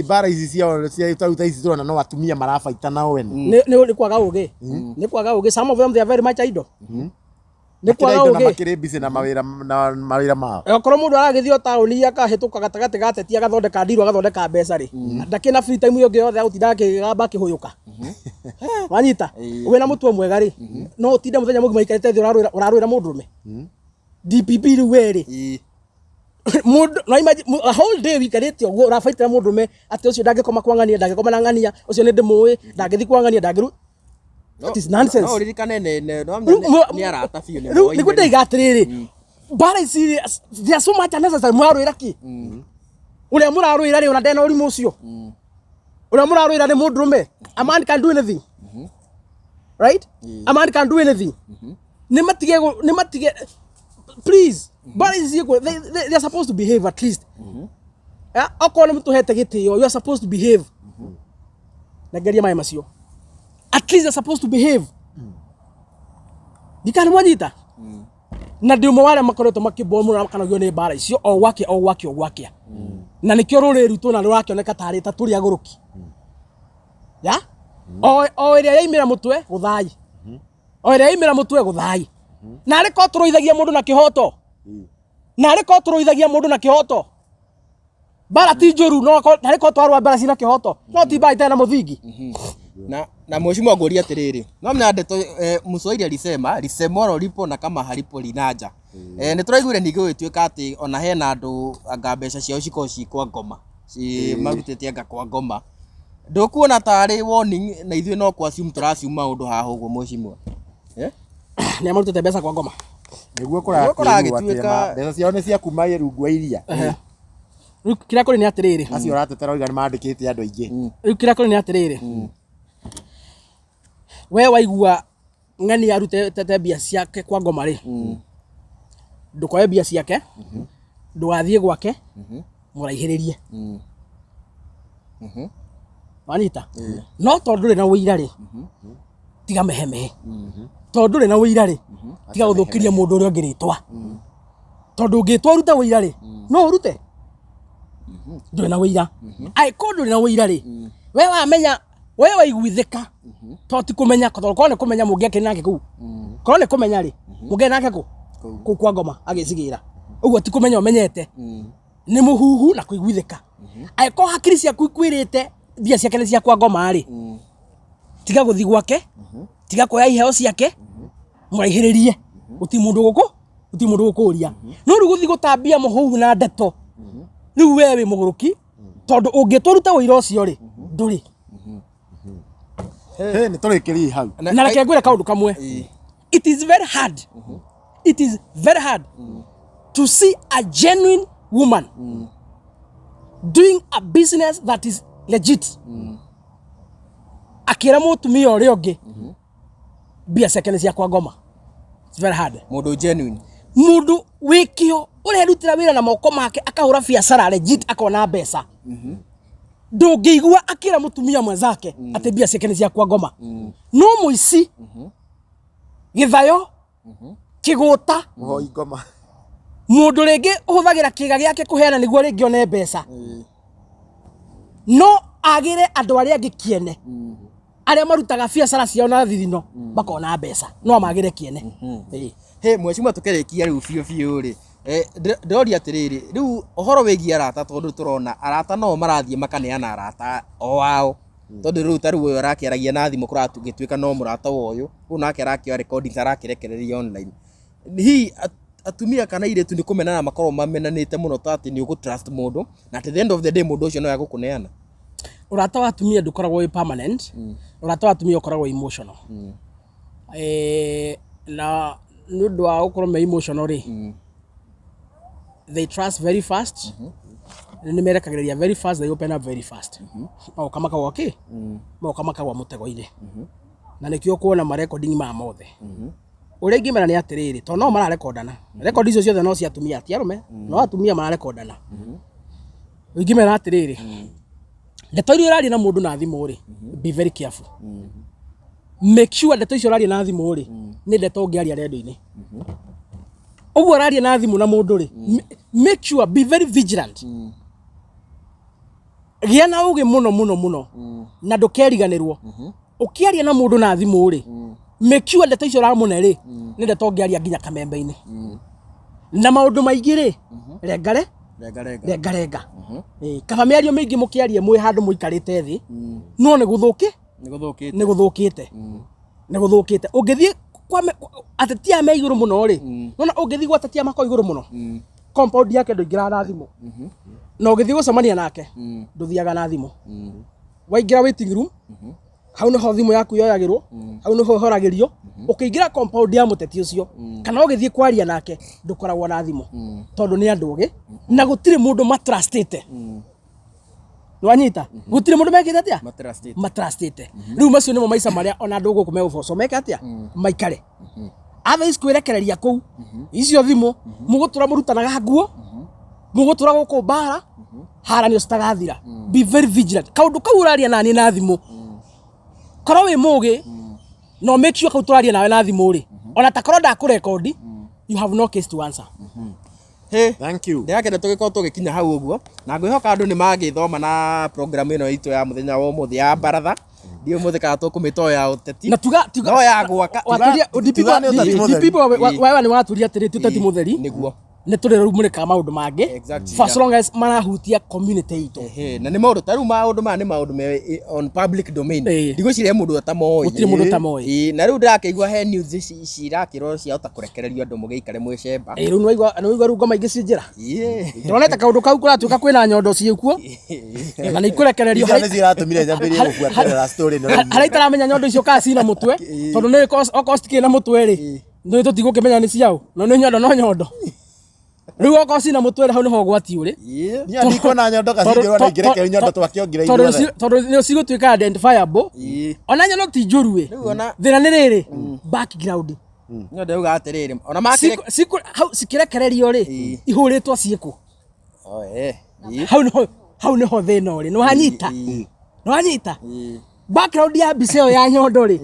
S3: mbara ici cia tarĩu thaa ici tũrona no atumia marabaita nao ene?
S1: Nĩ kwaga ũgĩ, nĩ kwaga ũgĩ. Some of them, they are very much idle, nĩ kwaga
S3: Makĩrĩ indo na
S1: ũgĩ.
S3: makĩrĩ busy na mawĩra mao.
S1: Okorwo mũndũ aragĩthiĩ o taũni akahĩtũka gatagatĩ ga ateti agathondeka ndiru agathondeka mbeca rĩ, ndakĩrĩ na free time ĩyo ĩngĩ yothe ya gũtinda akĩgamba akĩhũyũka. Wanyita? Wĩna mũtwe mwega rĩ, no ũtinde mũthenya mũgima ikarĩte thĩ ũrarũĩra mũndũrũme? DPP rĩu we rĩ, mũndũ no imagine a whole day wikarĩte ũguo ũrabaitĩra mũndũrũme atĩ ũcio ndangĩkoma kwa ng'ania, ndangĩkoma na ng'ania ũcio, nĩ ndĩmũĩ ndangĩthiĩ kwa ng'ania, ndangĩru. That is nonsense.
S2: No ũririkane nĩ no
S1: Rĩu
S2: nĩ arata biũ nĩ
S1: rĩu
S2: moaine.
S1: nĩguo ndaiga atĩrĩrĩ, mbara ici rĩ, they are so much unnecessary. Mũrarũĩra kĩ? Ũrĩa mũrarũĩra rĩ, ona ndena ũrimũ ũcio. Ũrĩa mũrarũĩra nĩ mũndũrũme. A man can do anything, right? A man can do anything. Nĩ matige please. Mbara ici ciĩkuo, they are supposed to behave at least. Yeah, okorwo nĩ mũtũhete gĩtĩo, you are supposed to behave. Nengeria maĩ macio. At least they're supposed to behave. Ndikana mwanyita na ndĩ ũmwe wa arĩa makoretwo makĩmbwo mũno na makanogio nĩ mbara icio o gwakĩa, o gwakĩa, o gwakĩa, na nĩkĩo rũrĩrĩ rwitũ na rũrakĩoneka tarĩ ta tũrĩ agũrũki ya o ĩrĩa yaimĩra mũtwe gũthai, o ĩrĩa yaimĩra mũtwe gũthai. Na arĩ korwo tũrũithagia mũndũ na kĩhoto, na arĩ korwo tũrũithagia mũndũ na kĩhoto, mbara ti njũru. No narĩ korwo twarũa mbara cina kĩhoto, no ti mbara itarĩ na mũthingi.
S2: Na mheshimiwa, ngũria atĩrĩrĩ, no menya ndeto Mswahili alisema lisemwalo lipo na kama halipo linaja. Nĩ tũraiguire ningĩ gũgĩtuĩka atĩ ona hena andũ anga mbeca ciao cikoragwo ci kwa ngoma, ci marutĩte anga kwa ngoma. Ndũkuona tarĩ warning na ithuĩ no kũ assume tũra assume maũndũ haha ũguo, mheshimiwa, eh?
S1: Nĩ amarutĩte mbeca kwa ngoma?
S3: Nĩguo
S2: Nĩguo
S3: kũrakĩrwo atĩ
S2: kũragĩtuĩka-
S3: mbeca ciao nĩ cia kuma rungu wa iria.
S1: Rĩu kĩrĩa kũrĩ nĩ atĩrĩrĩ,
S3: Acio ũratetera oiga nĩ mandĩkĩte andũ aingĩ.
S1: Rĩu kĩrĩa kũrĩ nĩ atĩrĩrĩ, we waigua ng'ani arutĩte mbia ciake kwa ngoma rĩ, ndũkoe mbia ciake, ndũgathiĩ gwake, mũraihĩrĩrie. Wanyita? No tondũ ndũrĩ na ũira rĩ, tiga mehemehe. Tondũ ndũrĩ na ũira rĩ, tiga gũthũkĩria mũndũ ũrĩa ũngĩ rĩtwa, tondũ ũngĩtwa ũrute ũira rĩ, no ũrute ndũrĩ na ũira. Angĩkorwo ndũrĩ na ũira rĩ, we wamenya, we waiguithĩka, to ti kũmenya, tondũ korwo nĩ kũmenya mũngĩakĩrĩ nake kũu, korwo nĩ kũmenya rĩ, mũngĩarĩ nake kũ kũu kwa ngoma agĩcigĩra ũguo. Ti kũmenya ũmenyete, nĩ mũhuhu na kũiguithĩka. Angĩkorwo hakiri ciaku ikwĩrĩte mbia ciake nĩ cia kwa ngoma rĩ, tiga gũthiĩ gwake, tiga kuoya iheo ciake, mũraihĩrĩrie. Gũtirĩ mũndũ gũkũ, gũtirĩ mũndũ gũkũria. No rĩu gũthiĩ gũtambia mũhuhu na ndeto, rĩu we wĩ mũgũrũki, tondũ ũngĩtũruta ũira ũcio rĩ, ndũrĩ.
S3: Hĩ, nĩ tũrĩkĩrie hau.
S1: Na reke ngwĩre kaũndũ kamwe. It is very hard, it is very hard to see a genuine woman doing a business that is legit akĩra mũtumia ũrĩa ũngĩ mbia ciake nĩ cia kwa ngoma. It's very hard.
S2: Mũndũ genuine.
S1: Mundu wikio urerutira wira na moko make, akahura biacara legit, akona mbeca, ndũngĩigua akĩra mũtumia mwenzake atĩ mbia ciake nĩ cia kwa ngoma. No mũici, gĩthayo, kĩgũta,
S3: Mũhoi ngoma.
S1: Mũndũ rĩngĩ ũhũthagĩra kĩga gĩake kũheana nĩguo rĩngĩ one mbeca, no agĩre andũ arĩa angĩ kĩene, arĩa marutaga biacara ciao na thithino makona mbeca, no amagĩre kĩene. Ĩĩ.
S2: He mheshimiwa, tukĩrĩkia rĩu biũ biũ rĩ, ndĩroria atĩrĩrĩ, rĩu ũhoro wĩgiĩ arata, tondũ tũrona arata no marathiĩ makaneana arata o ao, tondũ rĩu ta rĩu ũyũ arakĩaragia na thimũ, kũragĩtuĩka no mũrata wa ũyũ, ũyũ nake arakĩoya recordings arakĩrekereria online. Hihi atumia kana airĩtu nĩ kũmenana makoragwo mamenanĩte mũno, ta atĩ nĩ ũgũ trust mũndũ na at the end of the day mũndũ ũcio no egũkũneana?
S1: Ũrata wa atumia ndũkoragwo wĩ permanent. Ũrata wa atumia ũkoragwo emotional. Na nĩ ũndũ wa gũkorwo me emotional rĩ, they trust very fast, nĩ merekagĩrĩria very fast, they open up very fast, magoka makagwa kĩ, magoka makagwa mũtego-inĩ. Na nĩkĩo kuona ma recording maya mothe, ũrĩa ingĩmera nĩ atĩrĩrĩ, tondũ no mararekondana, record icio ciothe no cia atumia, ti arũme, no atumia mararekondana. Ingĩmera atĩrĩrĩ, ndeto iria ũraria na mũndũ na thimũ rĩ, be very careful. Make sure ndeto icio ũraria na thimũ rĩ, nĩ ndeto ũngĩaria rendio-inĩ. Ũguo ũraria na thimũ na mũndũ rĩ, make sure, be very vigilant, gĩa na ũgĩ mũno mũno mũno, na ndũkeriganĩrwo ũkĩaria na mũndũ na thimũ rĩ, make sure ndeto icio ũramũne rĩ, nĩ ndeto ũngĩaria nginya kamembe-inĩ. Na maũndũ maingĩ rĩ, rengare.
S2: Renga renga.
S1: Renga renga. Ĩĩ, kaba mĩario mĩingĩ mũkĩarie mwĩ handũ mũikarĩte thĩ, no nĩ gũthũkĩ.
S2: Nĩ gũthũkĩte.
S1: Nĩ gũthũkĩte, nĩ gũthũkĩte. Ũngĩthiĩ kwa atetia aya me igũrũ mũno rĩ, nona ũngĩthiĩ gwa atetia makoo igũrũ mũno, compound yake ndũingĩraga na thimũ, na ũgĩthiĩ gũcemania nake ndũthiaga na thimũ. Waingĩra waiting room, hau nĩho thimũ yaku yoyagĩrwo, hau nĩho ĩhoragĩrio. Ũkĩingĩra compound ya mũteti ũcio kana ũgĩthiĩ kwaria nake, ndũkoragwo na thimũ, tondũ nĩ andũ ogĩ na gũtirĩ mũndũ matrustĩte. Nĩwanyita? Gũtirĩ mũndũ mekĩte atĩa?
S2: Matrustĩte.
S1: Matrustĩte. Rĩu macio nĩmo maica marĩa ona andũ gũkũ megũbocwo meke atĩa, maikare. Otherwise kwĩrekereria kũu icio thimũ, mũgũtũra mũrutanaga nguo, mũgũtũra gũkũ mbara haranio citagathira. Be very vigilant. Kaũndũ kau ũraria naniĩ na thimũ, korwo wĩ mũgĩ no make sure kau tũraria nawe na thimũ rĩ, ona ta korwo ndakũrekondi, you have no case to answer.
S2: He.
S3: Thank you.
S2: Ndĩrakena tũgĩkorwo tũgĩkinya hau ũguo, na ngwĩhoka andũ nĩ magĩthoma na program ĩno itũ ya mũthenya wa ũmũthĩ ya baratha. Ndiũ mũthĩ kana tũkũmĩta ya ũteti,
S1: Na tuga
S2: no ya gwaka.
S1: Waturia
S3: Tuga nĩ ũteti mũtheri.
S1: DP wewe nĩ waturia atĩrĩ, ti ũteti mũtheri.
S2: Nĩguo.
S1: Nĩ tũrĩ rĩu mũrĩkaga maũndũ mangĩ for as long as marahutia community itũ.
S2: Ehe, na nĩ maũndũ ta rĩu, maũndũ maya nĩ maũndũ me on public domain. Ndigwĩciria he mũndũ ũtamoĩ.
S1: Gũtirĩ mũndũ ũtamoĩ.
S2: Ĩĩ, na rĩu ndĩrakĩigua he news ici irakĩrwo ciahota kũrekererio andũ mũgĩikare mwĩcemba.
S1: Ĩĩ, rĩu nĩwaigua rĩu ngoma ingĩ ciĩ njĩra. Ndĩronete kaũndũ kau kũratuĩka kwĩna nyondo ciĩkuo na nĩ ikũrekererio.
S3: Icio nĩcio iratũmire nyambĩrĩrie gũbuatĩrĩra story ĩno rĩu.
S1: Harĩa itaramenya nyondo icio kana cina mũtwe, tondũ nĩ okorwo citikĩrĩ na mũtwe rĩ, nĩ tũtigũkĩmenya nĩ ciaũ, no nĩ nyondo, no nyondo rĩu okorwo cina mũtwe rĩ, hau nĩho ũgwati ũrĩ.
S3: Niĩ ndikuona nyondo kacingĩrwo na ingĩrekererio nyondo twakĩongire
S1: Tondũ
S3: ithuothe.
S1: Tondũ nĩ cigũtuĩka identifiable. Ona nyondo ti njũru ĩ.
S2: Rĩu ona
S1: Thĩna nĩ rĩrĩ, background.
S2: No ndĩrauga atĩrĩrĩ, ona makĩrĩ
S1: Hau cikĩrekererio rĩ, ihũrĩtwo ciĩkũ?
S2: Oh, eh.
S1: Hau nĩho thĩna ũrĩ. Nĩwanyita? Nĩwanyita background ya mbica ĩyo ya nyondo rĩ,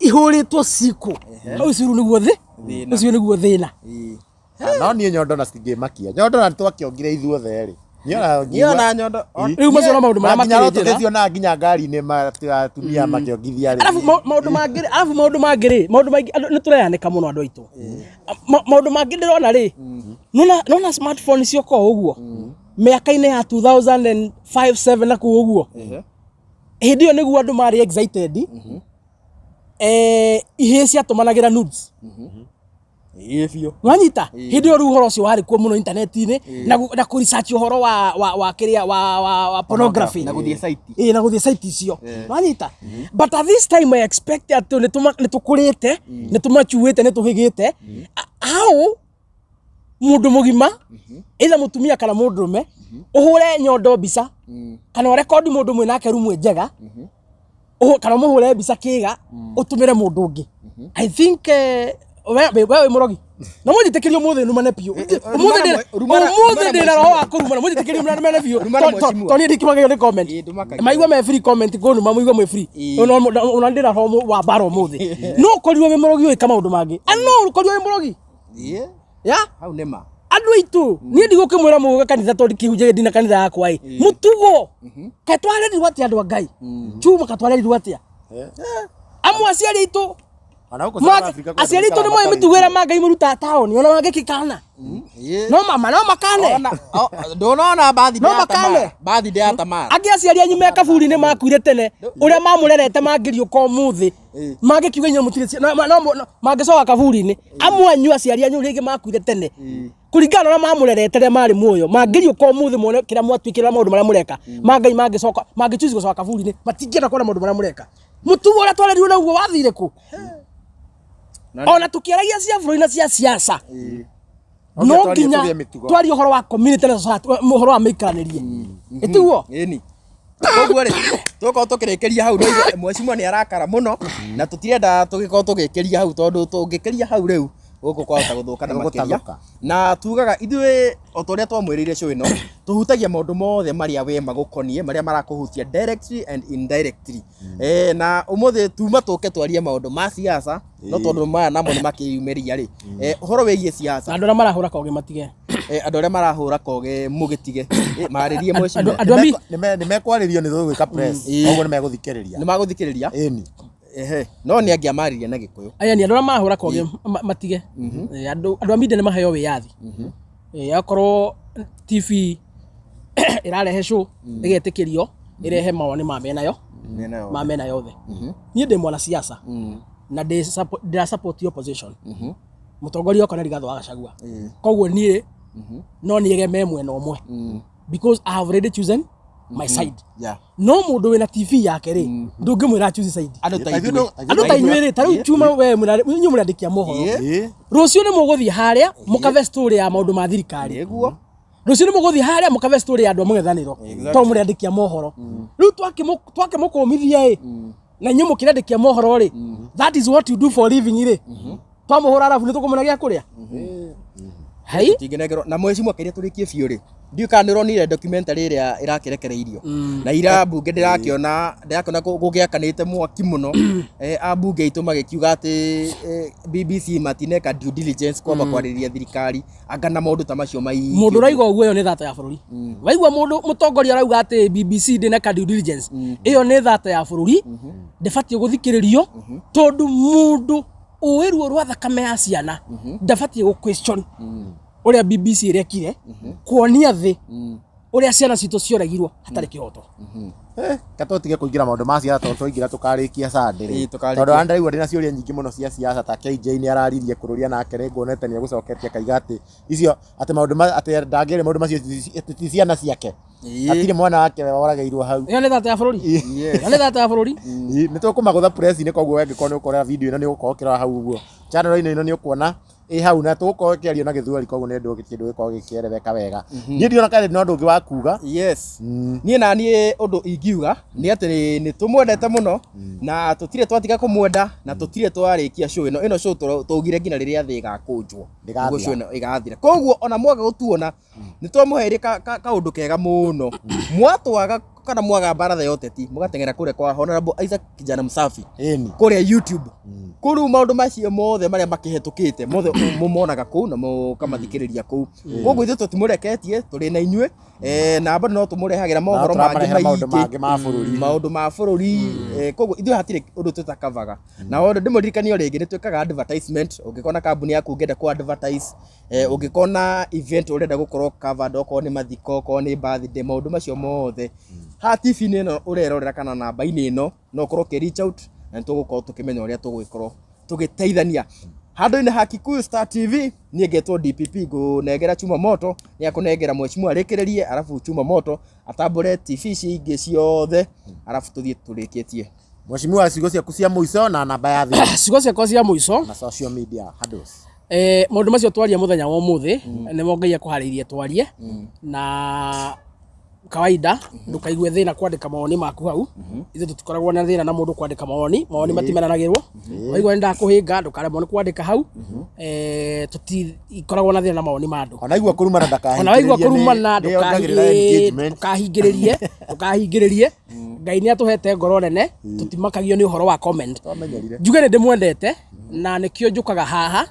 S1: ihũrĩtwo ciĩkũ? Hau ũcio rĩu nĩguo thĩ.
S2: Thĩna.
S1: Ũcio nĩguo thĩna.
S3: No niĩ nyondo na citingĩmakia, nyondo na twakĩongire ithuothe rĩ. Niĩ ona
S2: Niĩ ona nyondo
S1: Rĩu macio no maũndũ marĩa
S3: nginya no
S1: makĩrĩ njĩra.
S3: tũgĩcionaga nginya ngari-inĩ atumia makĩongithia rĩ.
S1: Arabu maũndũ mangĩ rĩ, arabu maũndũ mangĩ rĩ, maũndũ maingĩ andũ nĩ tũreanĩka mũno andũ aitũ. Maũndũ mangĩ ndĩrona rĩ, nona smartphone cioka o ũguo mĩaka-inĩ ya 2005 7 na kũu ũguo, hĩndĩ ĩyo nĩguo andũ marĩ excited, ihĩĩ ciatũmanagĩra nudes.
S2: Ĩĩ biũ.
S1: Nwanyita? Hĩndĩ ĩyo rĩu ũhoro ũcio warĩ kuo mũno intaneti-inĩ na kũ research ũhoro wa kĩrĩa wa pornography.
S2: Na gũthiĩ site.
S1: Ĩĩ, na gũthiĩ site icio. Nwanyita? But at this time I expect atĩ nĩ tũkũrĩte, nĩ tũmacuĩte, nĩ tũhĩgĩte how mũndũ mũgima, either mũtumia kana mũndũrũme, ũhũre nyondo mbica kana ũrekondi mũndũ mwĩ nake rumu njega, kana ũmũhũre mbica kĩga ũtũmĩre mũndũ ũngĩ. I think We we wĩ mũrogi. Na mũnjĩtĩkĩrie ũmũthĩ numane biũ. Ũmũthĩ ndĩ
S2: rumana-
S1: ũmũthĩ
S2: rumana
S1: ndĩ na roho wa kũrumana. Mũnjĩtĩkĩrie numane biũ.
S2: Rumana mheshimiwa.
S1: To niĩ ndikĩmagio nĩ comment.
S2: Ĩ, ndũmakagie.
S1: Maigua me free comment kũnuma mũigue mwĩ free.
S2: Ĩ.
S1: Ona ndĩ na roho wa mbara ũmũthĩ. No ũkorirwo wĩ mũrogi ũgĩka maũndũ mangĩ. A no ũkorirwo wĩ mũrogi.
S2: Ĩ,
S1: Ya?
S2: hau nĩ ma
S1: Andũ aitũ niĩ ndigũkĩmwĩra mũgũke kanitha tondũ kĩhunjagia ndina kanitha yakwa ĩ. Mũtugo. Kaĩ twarerirwo atĩa andũ a Ngai? Chuma ka twarerirwo atĩa? Amwe aciari aitũ
S3: Ona gũkũ South Africa kwenda
S1: aciari aitũ nĩ
S3: gũikara
S1: moĩ mĩtugo ĩrĩa mangai mũrutaga taũni ona mangĩkĩkana no mama no makane
S2: Ona- o- ndũnona birthday
S1: No
S2: ya
S1: makane.
S2: Tamara? Birthday ya Tamara.
S1: angĩ aciari anyu me kaburi-inĩ makuire tene ũrĩa mamũrerete mangĩriũka ũmũthĩ mangĩkiuga inyuĩ mũtirĩ mangĩcoka kaburi-inĩ amwe anyu aciari anyu rĩngĩ makuire tene kũringana na ũrĩa mamũrerete rĩrĩa marĩ muoyo mangĩriũka ũmũthĩ mone kĩrĩa mwatuĩkire na maũndũ marĩa mũreka mangai mangĩcoka mangĩchoose gũcoka kaburi-inĩ matingĩenda kuona maũndũ marĩa mũreka mũtugo ũrĩa twarerirwo naguo wathire kũ ona tũkĩaragia cia bũrũri na cia siasa
S3: No
S1: no
S3: nginya
S1: nginya
S3: twarie mĩtugo.
S1: twarie ũhoro wa community na society ũhoro wa mĩikaranĩrie ĩtiguo
S2: Ĩni. Koguo rĩ, tũgũkorwo tũkĩrĩkĩria hau nĩ mheshimiwa nĩ arakara mũno na tũtirenda tũgĩkorwo tũgĩkĩria hau tondũ tũngĩkĩria hau rĩu gũkũ kwahota gũthũka na makĩria
S3: Gũgũtathũka.
S2: na tugaga ithuĩ o ta ũrĩa twamwĩrĩire show ĩno tũhutagia maũndũ mothe marĩa we magũkoniĩ marĩa marakũhutia directly and indirectly eh, na ũmũthĩ tuma tũke twarie maũndũ ma siasa no tondũ maya namo nĩ makĩyumĩria rĩ eh, ũhoro wĩgiĩ siasa
S1: na andũ arĩa marahũra koge matige
S2: eh, andũ arĩa marahũra koge mũgĩtige eh, marĩrie mheshimiwa
S1: andũ a mi-
S3: Nĩ mekwarĩrio nĩ tũgwĩka press
S2: Ĩ.
S3: koguo nĩ megũthikĩrĩria
S2: nĩ magũthikĩrĩria
S3: ĩni
S2: ehe no nĩ angĩamaririe na gĩkũyũ
S1: aya ni andũ arĩa marahũra koge matige Eh, andũ andũ a media nĩ maheo wĩyathi Eh, akorwo TV ĩrarehe show ĩgetĩkĩrio ĩrehe mawoni ma mĩena yo ma mĩena yothe niĩ ndĩ mwana siasa na ndĩ ndĩra support opposition mũtongoria wakwa nĩ Rigathĩ wa Gachagua koguo niĩ no niegeme mwena ũmwe because I have already chosen my side
S2: Yeah.
S1: no mũndũ wĩna TV yake rĩ ndũngĩmwĩra choose side
S2: andũ ta
S3: Ta
S2: ithuĩ
S3: ithuĩ
S1: andũ ta inyuĩ rĩ ta rĩu chuma we inyuĩ mũrandĩkia mohoro
S2: Ĩ.
S3: Ĩ.
S1: rũciũ nĩ mũgũthiĩ harĩa mũkave story ya maũndũ ma thirikari
S2: nĩguo
S1: rũciũ nĩ mũgũthiĩ harĩa mũkave story ya andũ a mũng'ethanĩro tondũ mũrĩandĩkia mohoro rĩu twakĩmũkũmithia ĩ na inyuĩ mũkĩrandĩkia mohoro rĩ that is what you do for living rĩ twamũhũra arabu nĩ tũkũmũna gĩa kũrĩa hai
S2: tingĩnengerwo na mheshimiwa kĩrĩa tũrĩkie biũ rĩ ndiũĩ kana nĩ ũronire documentary ĩrĩa ĩrakĩrekereirio na ira mbunge ndĩrakĩona ndĩrakĩona gũgĩakanĩte mwaki mũno eh, ambunge aitũ magĩkiuga atĩ eh, BBC matineka due diligence kwamba kwarĩria thirikari anga na maũndũ ta macio maingĩ
S1: mũndũ ũrauga ũguo ĩyo nĩ thata ya bũrũri waigua mũndũ mũtongoria arauga atĩ BBC ndĩneka due diligence ĩyo nĩ thata ya bũrũri ndĩbatiĩ gũthikĩrĩrio tondũ mũndũ ũĩ ruo rwa thakame ya ciana ndabatiĩ gũ question ũrĩa BBC ĩrekire kuonia thĩ ũrĩa ciana citũ cioragirwo hatarĩ kĩhoto
S3: Ka tũtige kũingĩra maũndũ ma siasa tondũ twaingĩra tũkarĩkia Sunday
S2: Ĩ,
S3: rĩ
S2: tũkarĩkia.
S3: tondũ ona ndĩraigua ndĩna ciũria nyingĩ mũno cia siasa ta KJ nĩ araririe kũrũria nake rĩ nguonete nĩ egũcoketie akaiga atĩ icio atĩ maũndũ atĩ ndangĩaria maũndũ macio atĩ ti ciana ciake hatirĩ mwana wake woragĩirwo hau
S1: ĩyo nĩ thata ya bũrũri ĩyo nĩ thata ya bũrũri
S3: nĩ tũkũmagũtha press-inĩ koguo we angĩkorwo nĩ ũkũrora video ĩno nĩ ũgũkorwo ũkĩrora hau ũguo channel-inĩ ĩno nĩ ũkuona ĩ hau na tũgũkorwo ĩkĩario na gĩthweri koguo nĩ ũndũ kĩndũ gĩkorwo gĩkĩereweka wega niĩ ndiona kana na ũndũ ũngĩ wa kuga
S2: Yes. Niĩ na niĩ ũndũ ingiuga nĩ atĩ nĩ tũmwendete mũno na tũtirĩ twatiga kũmwenda na tũtirĩ twarĩkia show ĩno ĩno show twaugire nginya rĩrĩa thĩ ĩgakũnjwo
S3: Ndĩgathira.
S2: Nĩguo show ĩno ĩgathira koguo ona mwaga gũtuona nĩ twamũheire kaũndũ kega mũno mwatwaga kana mwaga baratha ya ũteti mũgateng'era kũrĩa kwa Honorable Isaac Kijana Msafi
S3: ĩni
S2: kũrĩa YouTube kũu rĩu maũndũ macio mothe marĩa makĩhetũkĩte mothe mũmonaga kũu na mũkamathikĩrĩria kũu koguo ithuĩ tũtimũreketie tũrĩ na inyuĩ eh, na bado no tũmũrehagĩra mohoro mangĩ
S3: tũramarehera maũndũ
S2: maingĩ
S3: mangĩ ma bũrũri
S2: maũndũ ma bũrũri eh, koguo ithuĩ hatirĩ ũndũ tũtakavaga na ũndũ ndĩmũririkanie o rĩngĩ nĩ twĩkaga advertisement ũngĩkona kambuni yaku ũngĩenda kũ advertise eh, ũngĩkona event ũrenda gũkorwo covered okorwo nĩ mathiko okorwo nĩ birthday maũndũ macio mothe haha TV-inĩ ĩno ũrerorera kana namba-inĩ ĩno no ũkorwo ũkĩ reach out na nĩ tũgũkorwo tũkĩmenya ũrĩa tũgũgĩkorwo tũgĩteithania handũ-inĩ ha Kikuyu Star TV niĩ ngetwo DPP ngũnengera chuma moto nĩ akũnengera mheshimiwa arĩkĩrĩrie arabu chuma moto atambũre TV ici ingĩ ciothe arabu tũthiĩ tũrĩkĩtie
S3: Mheshimiwa ciugo ciaku cia mũico na namba ya thimũ
S1: ciugo ciakwa cia mũico
S3: na social media handles
S1: eh, maũndũ macio twaria mũthenya wa ũmũthĩ nĩmo Ngai akũharĩirie twarie na Kawaida ndukaigue thina kwandika mawoni maku hau. Ithuĩ tũtikoragwo na thĩna na mũndũ kwandĩka mawoni, mawoni matimenanagĩrwo. Waigua nĩ ndakũhĩnga, ndũkaremwo nĩ kwandĩka hau. Tũtikoragwo na thĩna na mawoni ma andũ.
S3: Ona igua kũrumana.
S1: Ona waigua kũrumana,
S3: ndakahingĩrĩrie engagement.
S1: Ndũkahingĩrĩrie, ndũkahingĩrĩrie. Ngai nĩ atũhete ngoro nene, tũtimakagio nĩ ũhoro wa comment.
S3: Twamenyerire.
S1: Njuge nĩ ndĩmwendete na nĩkĩo njũkaga haha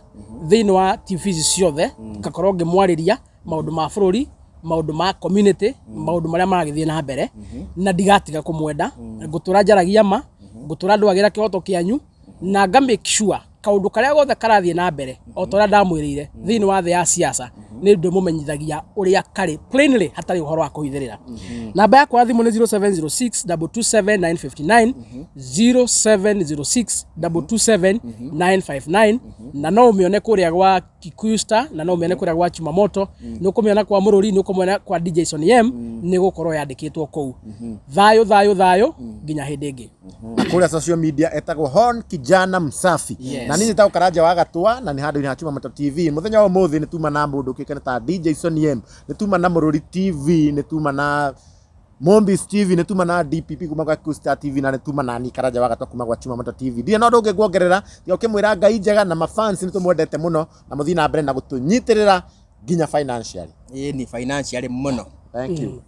S1: thĩinĩ wa TV ici ciothe, ngakorwo ngĩmwarĩria maũndũ ma bũrũri, maũndũ ma community, maũndũ marĩa maragĩthiĩ na mbere, na ndigatiga kũmwenda. Ngũtũra njaragia ma, ngũtũra ndwagĩra kĩhoto kĩanyu, na nga make sure kaũndũ karĩa gothe karathiĩ na mbere, o ta ũrĩa ndamwĩrĩire, thĩinĩ wa thĩ ya siasa nĩ ndĩmũmenyithagia ũrĩa karĩ plainly, hatarĩ ũhoro wa kũhithĩrĩra. Namba yakwa ya thimũ nĩ 0706 227 959, 0706 227 959, na no ũmĩone kũrĩa gwa Kikuyu Star, na no ũmĩone kũrĩa gwa Chumamoto, nĩ ũkũmĩona kwa Mũrũri, nĩ ũkũmĩona kwa DJ Sonny M, nĩ gũkorwo yandĩkĩtwo kũu. Thayũ, thayũ, thayũ, nginya hĩndĩ ĩngĩ.
S3: Na kũrĩa social media etagwo Hon Kijana Msafi.
S1: Yes.
S3: Na niĩ njĩtagwo Karanja wa Gatwa, na nĩ handũ-inĩ ha Chuma Moto TV. Mũthenya wa ũmũthĩ nĩ tuma na mũndũ ũkĩkaine ta DJ Sonny M, nĩ tuma na Mũrũri TV, nĩ tuma na Mombis TV, nĩ tuma na DPP kuma gwa Kikuyu Star TV, na nĩ tuma na ni Karanja wa Gatwa kuma gwa Chuma Moto TV. Ndirĩ na ũndũ ũngĩ nguongerera tiga ũkĩmwĩra Ngai njega na mafans nĩ tũmwendete mũno, na mũthiĩ na mbere na gũtũnyitĩrĩra nginya financially.
S2: Ĩĩ, ni financially mũno.
S3: Thank you.